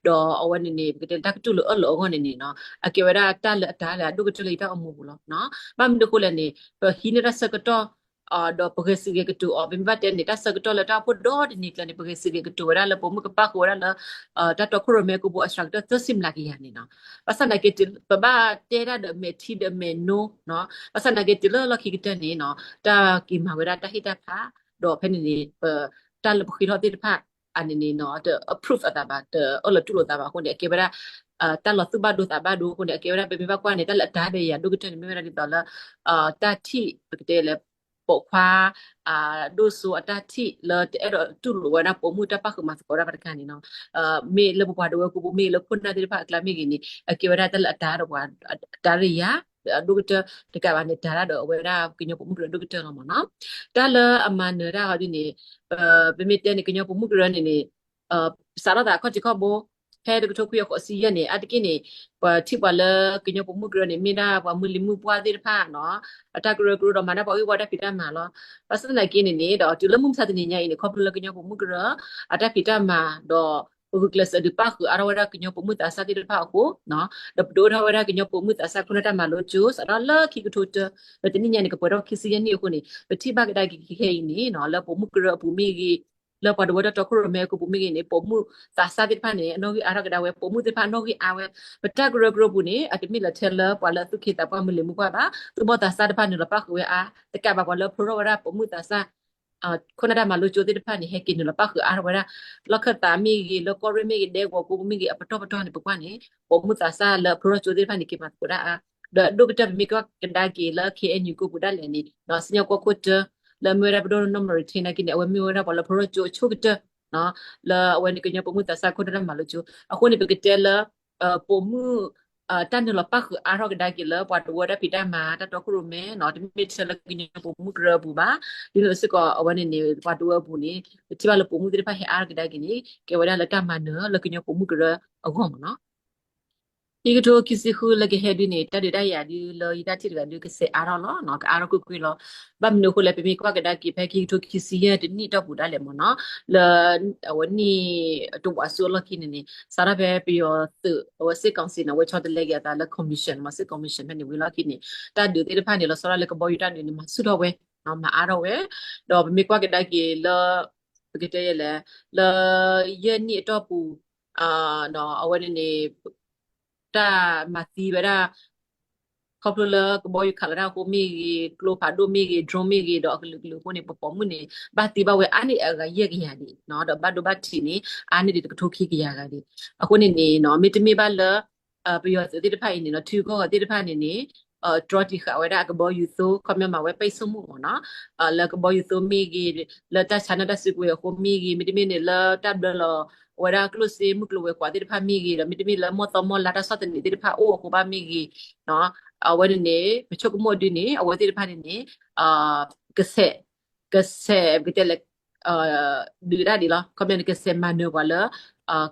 ဒီးအဝဲန့ၣ်န့ၣ် ပကတဲလၢတၢ်ကတူၢ်လိာ်အၢၣ်လီၤအဂီၢ်န့ၣ်န့ၣ်နီၤ အကဲဝဲဒၣ်တၢ်လၢအတၢ်လၢအဒိၣ်ကတၢၢ်လၢယတၢ်အိၣ်မူပူၤလီၤ. ဘၣ်မနုၤအဃိလဲၣ်န့ၣ် ပဟံးန့ၢ်တၢ်ဆၢကတီၢ် ဒီးပဂဲၤစံးဂဲၤကတိၤအီၤ ပမ့ၢ်ဘၣ်တဲန့ၣ် တၢ်ဆၢကတီၢ်လၢတၢ်အိၣ်ဖှိၣ်ဒီတနံၤကျၢၤန့ၣ် ပဂဲၤစံးဂဲၤကတိၤဝဲဒၣ်လၢပိာ်မုၣ်ကပၣ်ဃုာ်ဝဲဒၣ်လၢ တၢ်တီခိၣ်ရိၣ်မဲအကုပူၤအစှၤကတၢၢ်သၢဆံမျးကယၤန့ၣ်နီၤ. ဘၣ်ဆၣ်သနာ်က့ ပဘၣ်တဲတၢ်ဒီးမဲာ်ထံဒီးမဲာ်နိနီၤ ဘၣ်ဆၣ်သနာ်က့တုၤလၢလီၢ်ခံကတၢၢ်န့ၣ်နီၤ တၢ်က့ၤမၤဝဲဒၣ်တၢ်ဟ့ၣ်တၢ်ဖး ဒီးဖဲန့ၣ်န့ၣ် ပတၢ်လၢပဃ့ထီၣ်သ့ၣ်တဖၣ် အန့ၣ်န့ၣ်နီၤ တ approve အသးဘၣ် တအၢၣ်လီၤတူၢ်လိာ်သးဘၣ်အဃိန့ၣ် အကဲဝဲဒၣ် တၢ်လီၤသူၣ်ဘၣ်ဒိသးဘၣ်ဒိအဃိန့ၣ် အကဲဝဲဒၣ် ပမ့ၢ်ဘၣ်ကွၢ်န့ၣ် တၢ်လၢအတၢ်ဒီးယၤဒိၣ်ကတၢၢ်န့ၣ် မ့ၢ်ဝဲဒၣ်ဒ်သိးလၢ တၢ်ထံၣ် ပကတဲလၢ ပိာ်ခွါ ဒိၣ်စိအတၢ်ထံၣ်လၢတအဲၣ်ဒိးတူၢ်လိာ်ဝဲဒၣ်ပိာ်မုၣ်တၢ်ပၣ်ဃုာ်မၤသကိးတၢ်ဘၣ်တခါန့ၣ်နီၤ မ့ၢ်လၢပပှၤတဝၢပူၤမ့ၢ်ဂ့ၤ လၢခိၣ်နၢ်သ့ၣ်တဖၣ်အကျါမ့ၢ်ဂ့ၤန့ၣ် အကဲဝဲဒၣ်တၢ်လၢအတၢ်ဒီးပှၤ တၢ်ဒီးယၤ အဒိၣ်ကတၢၢ်တကးဘၣ်န့ၣ် တၢ်ဒၣ်ဒီးအဝဲဒၣ်ကညီပိာ်မုၣ်ကရၢဒိၣ်ကတၢၢ်လီၤမ့ၢ်နီၤ. တၢ်လၢအမၤနၢၤတၢ်ဟီဒ်န့ၣ် ပမ့ၢ်တဲန့ၣ် ကညီပိာ်မုၣ်ကရၢန့ၣ်န့ၣ် စးထီၣ်သးခီၣ်ထံးခီၣ်ဘိ ဖဲတကထိခွံကယၤဃိးဆံယဲၢ်န့ၣ် အါတက့ၢ်န့ၣ် ပှၤထံၣ်ပှၤလၢကညီပိာ်မုၣ်ကရၢန့ၣ် မ့ၢ်ဒၣ်ပှၤမုၢ်လံၤမုၢ်ပှၢ်သ့ၣ်တဖၣ်နီၤ အတၢ်ကရၢကရိဒီးမၤတၢ်ပှၤဂ့ၢ်ဝီတၢ်ဖံးတၢ်မၤလီၤ. ဘၣ်ဆၣ်သနာ်က့န့ၣ်န့ၣ် ဒီးတုၤလၢမုၢ်မဆါတနံၤညါအံၤန့ၣ် ခီဖျိလၢကညီပိာ်မုၣ်ကရၢ အတၢ်ဖံးတၢ်မၤ ဒီးပဂုာ်ကျဲးစၢးဒုးပၣ်ဃုာ်အါထီၣ်ဝဲဒၣ်ကညီပိာ်မုၣ်သးစၢ်သ့ၣ်တဖၣ်အဃိ ဒီးပဒုးအိၣ်ထီၣ်ဝဲဒၣ်ကညီပိာ်မုၣ်သးစၢ်ခိၣ်နၢ်တၢ်မၤလိကၠိ စးထီၣ်လၢခံကထိတၢ ဒီးတနံၣ်ညါန့ၣ် ကပှဲၤထီၣ်ခံဆံယဲၢ်နံၣ်အဃိန့ၣ် ပထံၣ်ဘၣ်ကဒါက့ၤခဲအံၤန့ၣ်နီၤ လၢပိာ်မုၣ်ကရၢအပူၤမ့ၢ်ဂ့ၤ လၢပှၤတဝၢတၢ်တီခိၣ်ရိၣ်မဲအကုပူၤမ့ၢ်ဂ့ၤန့ၣ် ပိာ်မုၣ်သးစၢ်သ့ၣ်တဖၣ်န့ၣ် အနီၣ်ဂံၢ်အါထီၣ်ကဒါဝဲ ပိာ်မုၣ်သ့ၣ်တဖၣ်အနီၣ်ဂံၢ်အါဝဲ ပတၢ်ကရၢကရိပူၤန့ၣ် အတမ့ၢ်လၢထဲလၢပှၤလၢအသူၣ်က့သးပှၢ်မုၢ်လံၤမုၢ်ပှၢ်ဘၣ် သူၣ်ဘီၣ်သးစၢ်တဖၣ်နုာ်လီၤပၣ်ဃုာ်ဝဲအါ တကးဘၣ်ပှၤလၢအဖျိထီၣ်ဝဲဒၣ်ပိာ်မုၣ်သးစၢ် ခိၣ်နၢ်တၢ်မၤလိကၠိသ့ၣ်တဖၣ်န့ၣ် ဟဲက့ၤနုာ်လီၤပၣ်ဃုာ်အါထီၣ်ဝဲဒၣ် လီၢ်ခၢၣ်သးမ့ၢ်ဂ့ၤ လၢကီၢ်ရ့ၣ်မ့ၢ်ဂ့ၤ ဒဲကဝီၤကိပူၤမ့ၢ်ဂ့ၤ အပတီၢ်ပတီၢ်န့ၣ် ပကွၢ်န့ၣ် ပိာ်မုၣ်သးစၢ်လၢအဖျိထီၣ်ကၠိသ့ၣ်တဖၣ်န့ၣ် က့ၤမၤသကိးတၢ်အါ ဒီးအဒိၣ်ကတၢၢ်ပမ့ၢ်ကွၢ်ကဒါက့ၤလၢ K N U ကိပူၤဒၣ်လဲာ်န့ၣ် စံၣ်ညီၣ်ကွီၢ်ခိၣ်တၢ လၢအမ့ၢ်ဝဲဒၣ်ပဒိၣ်နီၢ်မရံထ့နာ်က့န့ၣ် အဝဲမ့ၢ်ဝဲဒၣ်ပှၤလၢဖျိထီၣ်ကၠိအဆိကတၢၢ် လၢအဝဲန့ၣ်ကညီပိာ်မုၣ်သးစၢ်ခိၣ်နၢ်တၢ်မၤလိကၠိ အဃိန့ၣ် ပကတဲလၢ ပိာ်မုၣ် တၢ်နုာ်လီၤပၣ်ဃုာ်အါထီၣ်ကဒါက့ၤလၢပှၤတဝၢတၢ်ဖံးတၢ်မၤ တၢ်တီခိၣ်ရိၣ်မဲနီၤ တမ့ၢ်ထဲလၢကညီပိာ်မုၣ်ကရၢအပူၤဘၣ် ဒ်န့ၣ်စ့ၢ်ကီးအဝဲန့ၣ်န့ၣ် ပှၤတဝၢအပူၤန့ၣ် ပထံၣ်ဘၣ်လၢပိာ်မုၣ်သ့ၣ်တဖၣ်ဟဲအါထီၣ်ကဒါက့ၤန့ၣ် ကဲဝဲဒၣ်လၢတၢ်မၤနၢၤလၢကညီပိာ်မုၣ်ကရၢအဂီၢ်မ့ၢ်နီၤ ခံကထိခံဆံဃုလၢကဟဲဒုးန့ၣ် တၢ်ဒုးတၢ်ယၤဒုးလၢယတၢ်ထံၣ်တဂၤဒုးကဆဲးအါထီၣ်လီၤ ကအါထီၣ်ကွ့ၢ်ကွ့ၢ်လီၤ. ဘၣ်မနုၤအဃိလဲၣ် ပမ့ၢ်ကွၢ်ကဒါက့ၤဖဲခံကထိခံဆံယဲၢ်တနံၣ်တီၢ်ပူၤဒၣ်လဲာ်မ့ၢ်နီၤ လၢ အဝဲနံၣ်တဝးစိအလီၢ်ခံန့ၣ်န့ၣ် စးထီၣ်ဖဲပယီၤသုး အဝဲ စစ်ကောင်စီ န့ၣ် အဝဲဆီတလဲက့ၤအသးလၢ commission မ့ၢ် စစ်ကောင်စီ ဖဲန့ၣ်ဝံၤလီၢ်ခံန့ၣ် တၢ်ဒုးသ့ၣ်တဖၣ်န့ၣ် လီၤဆီဒၣ်လၢကဘီယူၤတၢ်ဒုးန့ၣ် မၤဆူၣ်ထီၣ်ဝဲ မၤအါထီၣ်ဝဲ ဒီးပမ့ၢ်ကွၢ်ကဒါက့ၤလၢ ပကတဲယဲလဲၣ် လၢ ယဲၢ်နံၣ်အတီၢ်ပူၤ အဝဲန့ၣ်န့ၣ် တၢ်မၤသံဝဲဒၣ် ခီဖျိလၢကဘီယူၤခးလီၤတၢ်အဃိမ့ၢ်ဂ့ၤ ကျိဖးဒိၣ်မ့ၢ်ဂ့ၤ drone မ့ၢ်ဂ့ၤ ဒီးအကလုာ်ကလုာ်အဃိန့ၣ် ပပိာ်မုၣ်န့ၣ် ဘၣ်သံဘၣ်ဝဲအါန့ၢ်အဂၤယဲၢ်ကယၤဒံး ဒီးဘၣ်ဒိဘၣ်ထံးန့ၣ် အါန့ၢ်ဒံးတကထိခံကယၤဂၤဒံး အဃိန့ၣ်န့ၣ် မ့တမ့ၢ်ဘၣ်လၢ ပယီၤသုးသ့ၣ်တဖၣ်အံၤန့ၣ်နီၤ ထံဂုၤကီၢ်ဂၤသ့ၣ်တဖၣ်န့ၣ်န့ၣ် တြီတံာ်ဃာ်ဝဲဒၣ်အကဘီယူၤသိ ခီပညီမၤဝဲပိတ်ဆို့မှု မ့ၢ်နီၤ လၢကဘီယူၤသိမ့ၢ်ဂ့ၤ လၢတၢ်ဆါနၢၣ်တၢ်စုကဝဲၤအဃိမ့ၢ်ဂ့ၤ မ့တမ့ၢ်န့ၣ်လၢတၢ်ဘျၢလီၤ အဝဲဒၣ်ကျိၣ်စ့မုၢ်ကျိၤဝဲၤကွာ်သ့ၣ်တဖၣ်မ့ၢ်ဂ့ၤ ဒီးမ့တမ့ၢ်လၢမီၢ်သီမီၢ်လါတၢ်ဆီၣ်သနံးသ့ၣ်တဖၣ်အိၣ်အဃိဘၣ်မ့ၢ်ဂ့ၤ အဝဲန့ၣ်န့ၣ် ပဆိကမိၣ်ဒုးန့ၣ် အဝဲသ့ၣ်တဖၣ်န့ၣ်န့ၣ် ကဆဲး ကဆဲး ပကတဲလဲၣ် ဒုးတၢ်ဒံးလီၤ ခီပညီန့ၣ် ကဆဲးမၤနၢၤပှၤလၢ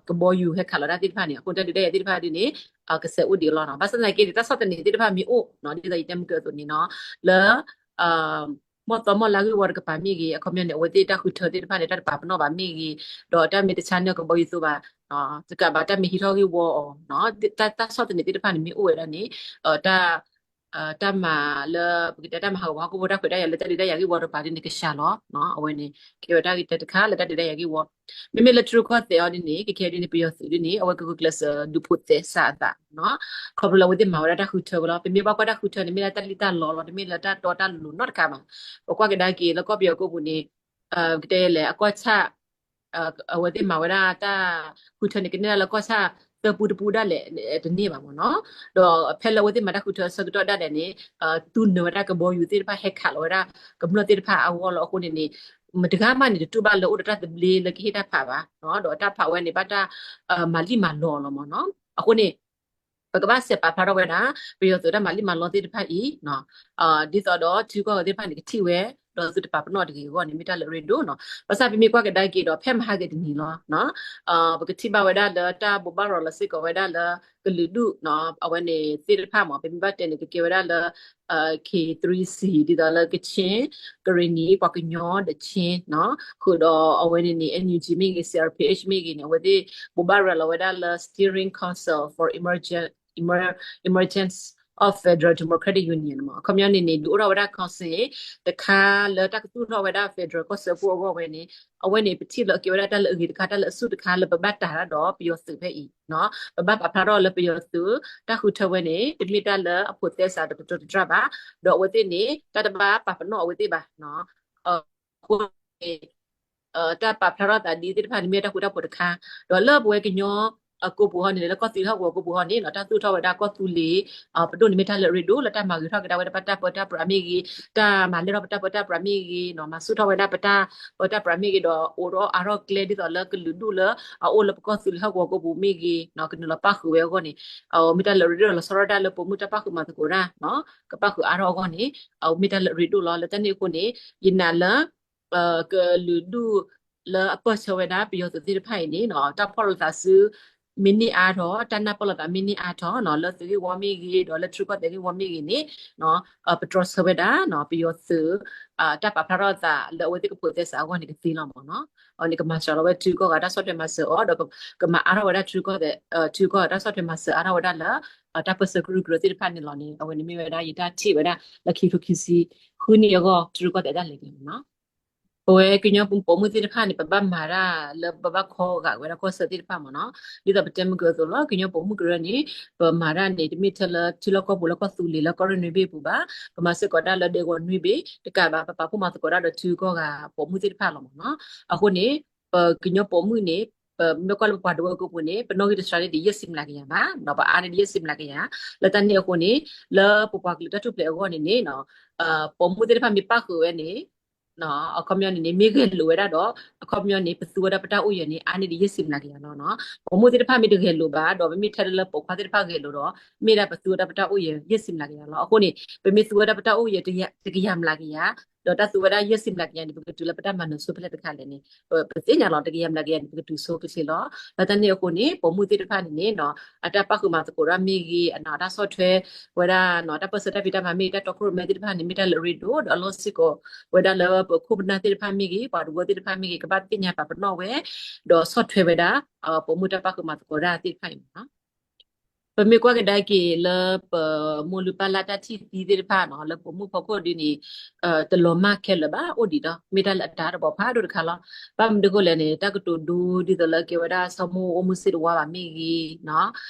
ကဘီယူၤဟဲခးလီၤတၢ်သ့ၣ်တဖၣ်န့ၣ် အဃိတၢ်ဒုးတၢ်ယၤသ့ၣ်တဖၣ်ဒုးန့ၣ် ကဆဲးအိၣ်ဒံးလီၤနီၤ ဘၣ်ဆၣ်သနာ်က့န့ၣ် တၢ်ဆီၣ်သနံးသ့ၣ်တဖၣ်မ့ၢ်အိၣ်နီၤ ဒ်သိးယတဲမုၢ်ကၢအသိးန့ၣ်နီၤ လၢ မီၢ်သီမီၢ်လါဂ့ၢ်ဝီတကပၤမ့ၢ်ဂ့ၤ အခီပညီန့ၣ် အဝဲသ့ၣ်တၢ်ဃုထၢသ့ၣ်တဖၣ်န့ၣ် တၢ်တပာ်ပနီၣ်ဘၣ်မ့ၢ်ဂ့ၤ ဒီးတၢ်မ့ၢ်တဆါနၢၣ်ကဘီယူၤသိဘၣ် တကးဘၣ်တၢ်မ့ၢ်ဟံးထီၣ်ဂ့ၢ်ဝီအီၤ တၢ်ဆီၣ်သနံးသ့ၣ်တဖၣ်န့ၣ်မ့ၢ်အိၣ်ဝဲဒၣ်န့ၣ် တၢ် တၢ်မၤလၢ ပကတဲတၢ်မၤဟးဂီၤပှၤဟီၣ်ခိၣ်ဖိတၢ်ခွဲးတၢ်ယာ်လၢတၢ်ဒုးတၢ်ယၤဂ့ၢ်ဝီတကပၤဒ်န့ၣ် ကစှၤလီၤ. အဝဲန့ၣ် ကဲဝဲတၢ်ဂ့ၢ်တခါလၢတၢ်ဒုးတၢ်ယၤဂ့ၢ်ဝီ. မ့မ့ၢ်လၢထံရူၢ်ကီၢ်သဲးအီၤဒ်န့ၣ် ကကဲဒ်န့ၣ် ပယီၤသုးဒ်န့ၣ် အဝဲကဂုာ်ကျဲးစၢးဒုးဖိးသဲစးအသး ခီဖျိလၢအဝဲသ့ၣ်မၤဝဲဒၣ်တၢ်ဃုထၢဝဲလီၤ. ပမ့ၢ်ဘၣ်ကွၢ်တၢ်ဃုထၢန့ၣ် မ့ၢ်ဒၣ်တၢ်လံၣ်တၢ်လီလီၤ, တမ့ၢ်လၢတၢ်တီတၢ်လိၤနီတခါဘၣ်. ပကွၢ်ကဒါက့ၤလၢကီၢ်ပယီၤကီၢ်ပူၤန့ၣ် ကတဲလဲၣ် အကီၢ်ဆၣ် အဝဲသ့ၣ်မၤဝဲဒၣ်တၢ်ဃုထၢန့ၣ် ကန့ၢ်ဒၣ်လၢကီၢ်ဆၣ်သၢပူတပူဒၣ်လဲာ် တန့ၢ်ဘၣ်မ့ၢ်နီၤ. ဒီးဖဲလၢအဝဲသ့ၣ်မၤတၢ်ဃုထၢအဆၢကတီၢ်ဒၣ်လဲာ်န့ၣ် သူနၢၤဝဲဒၣ်ကဘီယူၤသ့ၣ်တဖၣ် ဟဲခးလီၤဝဲဒၣ်ကမျၢၢ်သ့ၣ်တဖၣ်အဂီၢ်လီၤ. အဃိန့ၣ်န့ၣ် မတဂၤမးန့ၣ် တတူၢ်ဘၣ်လၢအိၣ်ဒီးတၢ်သဘျ့လၢကဟ့ၣ်တၢ်ဖးဘၣ်. ဒီးတၢ်ဖးဝဲန့ၣ် ဘၣ်တၢ်မၤလံၣ်မၤလီလီၤမ့ၢ်နီၤ. အဃိန့ၣ် ပကဘၣ်စဲးပာ်ဖျါထီၣ်ဝဲဒၣ် ပယီၤသုးတၢ်မၤလံၣ်မၤလီသ့ၣ်တဖၣ်အံၤ ဒ်သိးဒီးထံဂုၤကီၢ်ဂၤသ့ၣ်တဖၣ်န့ၣ် ကထံၣ်ဝဲ ဒီးသုတပာ်ပနီၣ်တဂ့ၤအဂီၢ်န့ၣ် မ့ၢ်တၢ်လၢအရ့ဒိၣ်နီၤ. ဘၣ်ဆၣ်ပမ့ၢ်ကွၢ်ကဒါက့ၤဒီး ဖဲမဟါကတနံၤလီၤ ပကထံၣ်ဘၣ်ဝဲဒၣ်လၢတၢ်ဘိးဘၣ်ရၤလီၤစ့ၢ်ကီးဝဲဒၣ်လၢကလုာ်ဒူၣ် အဝဲန့ၣ်သ့ၣ်တဖၣ်မ့ၢ် ပမ့ၢ်ဘၣ်တဲန့ၣ် ကကဲဝဲဒၣ်လၢ K three C ဒ်သိးလၢကခ့ၣ် ကရ့ၣ်နံၤ ပှၤကညီဒီးခ့ၣ် ဃုာ်ဒီးအဝဲန့ၣ်န့ၣ် NUG မ့ၢ်ဂ့ၤ C R P H မ့ၢ်ဂ့ၤန့ၣ် အဝဲသ့ၣ်ဘိးဘၣ်ရၤလီၤဝဲဒၣ်လၢ Steering Council for Emergence of Federal Democratic Union မ့ၢ် အခီပညီန့ၣ်န့ၣ် ဒုးအိၣ်ထီၣ်ဝဲဒၣ် council တခါလၢတၢ်ကသူၣ်ထီၣ်ဝဲဒၣ် federal ကီၢ်စၢဖှိၣ်အဂီၢ်ဝဲန့ၣ် အဝဲန့ၣ် ပထံၣ်လၢအကဲဝဲဒၣ်တၢ်လၢအဂ့ၤတခါ တၢ်လၢအဆူၣ်တခါလၢပဘၣ်တၢ်တၢ်ဒီးပယီၤသုးဖဲအံၤ ပဘၣ်ပာ်ဖျါထီၣ်လၢပယီၤသုး တၢ်ဃုထၢဝဲန့ၣ် တမ့ၢ်တၢ်လၢအဖိးသဲစးဒီးတတီတတြၢ်ဘၣ်, ဒီးအဝဲသ့ၣ်န့ၣ် တၢ်တဘၣ်ပာ်ပနီၣ်အဝဲသ့ၣ်ဘၣ်. အဃိန့ၣ် တၢ်ပာ်ဖျါထီၣ်သးဒ်သ့ၣ်တဖၣ်န့ၣ် မ့ၢ်တၢ်ဃူတၢ်ဖိးတခါ, ဒီးလၢပဝဲကညီအကိာ်ပူၤဟီန့ၣ် လၢကီၢ်သူလ့ၤဟီၣ်ကဝီၤကိာ်ပူၤဟီန့ၣ် တၢ်သူၣ်ထီၣ်ဝဲဒၣ်ကီၢ်သူလ့ၤ ပဒိၣ်န့ၣ် မ့ၢ်တၢ်လၢအရ့ဒိၣ် လၢတၢ်မၤဂ့ၤထီၣ်ကဒါဝဲဒၣ်ပတၢ်ပၢတၢ်ပြးမ့ၢ်ဂ့ၤ, တၢ်မၤလဲၢ်ထီၣ်ပတၢ်ပၢတၢ်ပြးမ့ၢ်ဂ့ၤ, မၤဆူၣ်ထီၣ်ဝဲဒၣ်ပတၢ်ပၢတၢ်ပြးမ့ၢ်ဂ့ၤ, ဒီးအိၣ်ဒီးအါထီၣ်ကျဲဒ်သိးလၢကလုာ်ဒူၣ်လၢအအိၣ်လၢပကီၢ်သူလ့ၤဟီၣ်ကဝီၤကိာ်ပူၤမ့ၢ်ဂ့ၤ, ကနုာ်လီၤပၣ်ဃုာ်ဝဲအဂီၢ်န့ၣ် မ့ၢ်တၢ်လၢအရ့ဒိၣ် လီၤဆီဒၣ်တၢ်လၢပိာ်မုၣ်တၢ်ပၣ်ဃုာ်မၤသကိးတၢ် ကပၣ်ဃုာ်အါထီၣ်အဂီၢ်န့ၣ် မ့ၢ်တၢ်လၢအရ့ဒိၣ်လီၤ. လၢတၢ်န့ၣ်အဃိန့ၣ် ယနာ်လၢ ကလုာ်ဒူၣ်လၢအပၢၢ်ဆၢဝဲဒၣ်ပယီၤသုးသ့ၣ်တဖၣ်အံၤန့ၣ် တၢ်ဖီၣ်လိာ်သးဆူ မ့ၢ်န့ၢ်အါထီၣ်, တၢ်နၢ်ပၢၢ်လိာ်သးမ့ၢ်န့ၢ်အါထီၣ် လၢသုးဂ့ၢ်ဝီမ့ၢ်ဂ့ၤ ဒီးလၢထံရူၢ်ကီၢ်သဲးဂ့ၢ်ဝီမ့ၢ်ဂ့ၤန့ၣ် ပတြီဆၢဝဲဒၣ် ပယီၤသုး တၢ်ပာ်ဖျါထီၣ်သးလၢအဝဲသ့ၣ်ကဖိးသဲစးအဂီၢ်န့ၣ်ကသ့လီၤမ့ၢ်နီၤ. အန့ၣ်ကမၤစှၤလီၤဝဲထံရူၢ်ကီၢ်ဂၤတၢ်ဆီၣ်ထွဲမၤစၢၤအီၤ ဒီးကမၤအါထီၣ်ဝဲဒၣ်ထံရူၢ်ကီၢ်သဲး ထံရူၢ်ကီၢ်ဂၤတၢ်ဆီၣ်ထွဲမၤစၢၤအါထီၣ်ဝဲဒၣ်လၢ တၢ်ပၢၢ်ဆၢကရူၢ်ကရၢသ့ၣ်တဖၣ်န့ၣ်လီၤန့ၣ် အဝဲန့ၣ်မ့ၢ်ဝဲဒၣ်ယတၢ်ထံၣ်ဝဲဒၣ်လၢခံကထိခံဆံဃုနံၣ်အဂီၢ် ထံရူၢ်ကီၢ်သဲးတၢ်လဲၤကျဲမ့ၢ်နီၤ. ပဝဲကညီပိာ်မုၣ်သ့ၣ်တဖၣ်န့ၣ် ပဘၣ်မၤတၢ်လၢပဘၣ်ခီဂာ်ဝဲဒၣ်ကီၢ်ဆၢသ့ၣ်တဖၣ်မ့ၢ်နီၤ. ဒ်သိးပတဲမုၢ်ကရၢအသိးလီၤ ကညီပိာ်မုၣ်ကရၢန့ၣ် ပမၤတၢ်န့ၣ် တမ့ၢ်ထဲလၢထံလီၢ်ကီၢ်ပူၤလၢကီၢ်သူလ့ၤလၢကီၢ်ရ့ၣ်နွံဘ့ၣ်အပူၤဘၣ်, ပမၤစ့ၢ်ကီးဒၣ်လၢဒဲကဝီၤနွံဘ့ၣ်တကးဘၣ် ပပာ်ဖှိၣ်မၤသကိးဒၣ်ဒီးထံဂုၤကီၢ်ဂၤပိာ်မုၣ်သ့ၣ်တဖၣ်လီၤမ့ၢ်နီၤ. အဃိန့ၣ် ပကညီပိာ်မုၣ်န့ၣ် ပမ့ၢ်ကွၢ်လၢပပှၤတဝၢကိာ်ပူၤန့ၣ် ပနီၣ်ဂံၢ်တစှၤန့ၣ်ဒ်ယဲၢ်ဆံမျးကယၤဘၣ်, ပအါန့ၢ်ဒ်ယဲၢ်ဆံမျးကယၤ, လၢတၢ်န့ၣ်အဃိန့ၣ် လၢပပှၤကလုာ်တၢ်ထူၣ်ဖျဲးအဂီၢ်န့ၣ်န့ၣ် ပိာ်မုၣ်သ့ၣ်တဖၣ်မ့ၢ်ပၣ်ဃုာ်ဝဲန့ၣ် အခီပညီန့ၣ်န့ၣ် မ့ၢ်ဂဲၤလိာ်ဝဲဒၣ်ဒီး အခီပညီန့ၣ် ပသူဝဲဒၣ်ပတၢ်အိၣ်ယဲၢ်န့ၣ် အါန့ၢ်ဒ်ယဲၢ်ဆံမျးကယၤလီၤ. ပိာ်မုၣ်သ့ၣ်တဖၣ်မ့ၢ်တဂဲၤလိာ်ဘၣ် ဒီးမ့မ့ၢ်ထဲလၢပိာ်ခွါသ့ၣ်တဖၣ်ဂဲၤလိာ်ဒီး မ့ၢ်ဒၣ်ပသူဝဲဒၣ်ပတၢ်အိၣ်ယဲၢ် ယဲၢ်ဆံမျးကယၤလီၤ. အဃိန့ၣ် ပမ့ၢ်သူဝဲဒၣ်ပတၢ်အိၣ်ယဲၢ်တကယၤမျးကယၤ ဒီးတၢ်သူဝဲဒၣ်ယဲၢ်ဆံမျးကယၤန့ၣ် ပကတုၤလၢပတၢ်မၤနၢၤဆိဖဲလဲၣ်တခါလဲၣ်န့ၣ် ပသ့ၣ်ညါလီၤ တကယၤမျးကယၤန့ၣ် ပကတုၤဆိကချ့လီၤ. လၢတၢ်န့ၣ်အဃိန့ၣ် ပိာ်မုၣ်သ့ၣ်တဖၣ်န့ၣ်န့ၣ် အတၢ်ပၣ်ဃုာ်မၤသကိးတၢ်မ့ၢ်ဂ့ၤ အတၢ်ဆီၣ်ထွဲဝဲဒၣ် တၢ်ပၢၢ်ဆၢတၢ်ဖံးတၢ်မၤမ့ၢ်ဂ့ၤ တၢ်တီခိၣ်ရိၣ်မဲသ့ၣ်တဖၣ်န့ၣ် မ့ၢ်တၢ်လၢအရ့ဒိၣ် ဒီးအလီၢ်စ့ၢ်ကီးဝဲဒၣ်လၢပခိၣ်ပနၢ်သ့ၣ်တဖၣ်မ့ၢ်ဂ့ၤ ပှၤတဝၢသ့ၣ်တဖၣ်မ့ၢ်ဂ့ၤ ကဘၣ်သ့ၣ်ညါပာ်ပနီၣ်ဝဲ ဒီးဆီၣ်ထွဲဝဲဒၣ် ပိာ်မုၣ်တၢ်ပၣ်ဃုာ်မၤသကိးတၢ်သ့ၣ်တဖၣ်အံၤမ့ၢ်နီၤ. ပမ့ၢ်ကွၢ်ကဒါက့ၤလၢပမိၢ်လုၢ်ပၢ်လၢ်တၢ်ထံၣ်သံသ့ၣ်တဖၣ်နီၤ လၢပိာ်မုၣ်ဖီခိၣ်ဒ်န့ၣ် တလီၤမၢ်ခဲလၢာ်ဘၣ် အိၣ်ဒံးဒီး မ့ၢ်တၢ်လၢအတၢ်တဘီဖးဒိၣ်တခါလီၤ. ဘၣ်မနုၤအဃိလဲၣ်န့ၣ် တၢ်ကတိၤဒိဒ်သိးလၢကဲဝဲဒၣ် ဆီမိၢ်အိၣ်မုၢ်စ့ၢ်တဝါဘၣ်မ့ၢ်ဂ့ၤနီၤ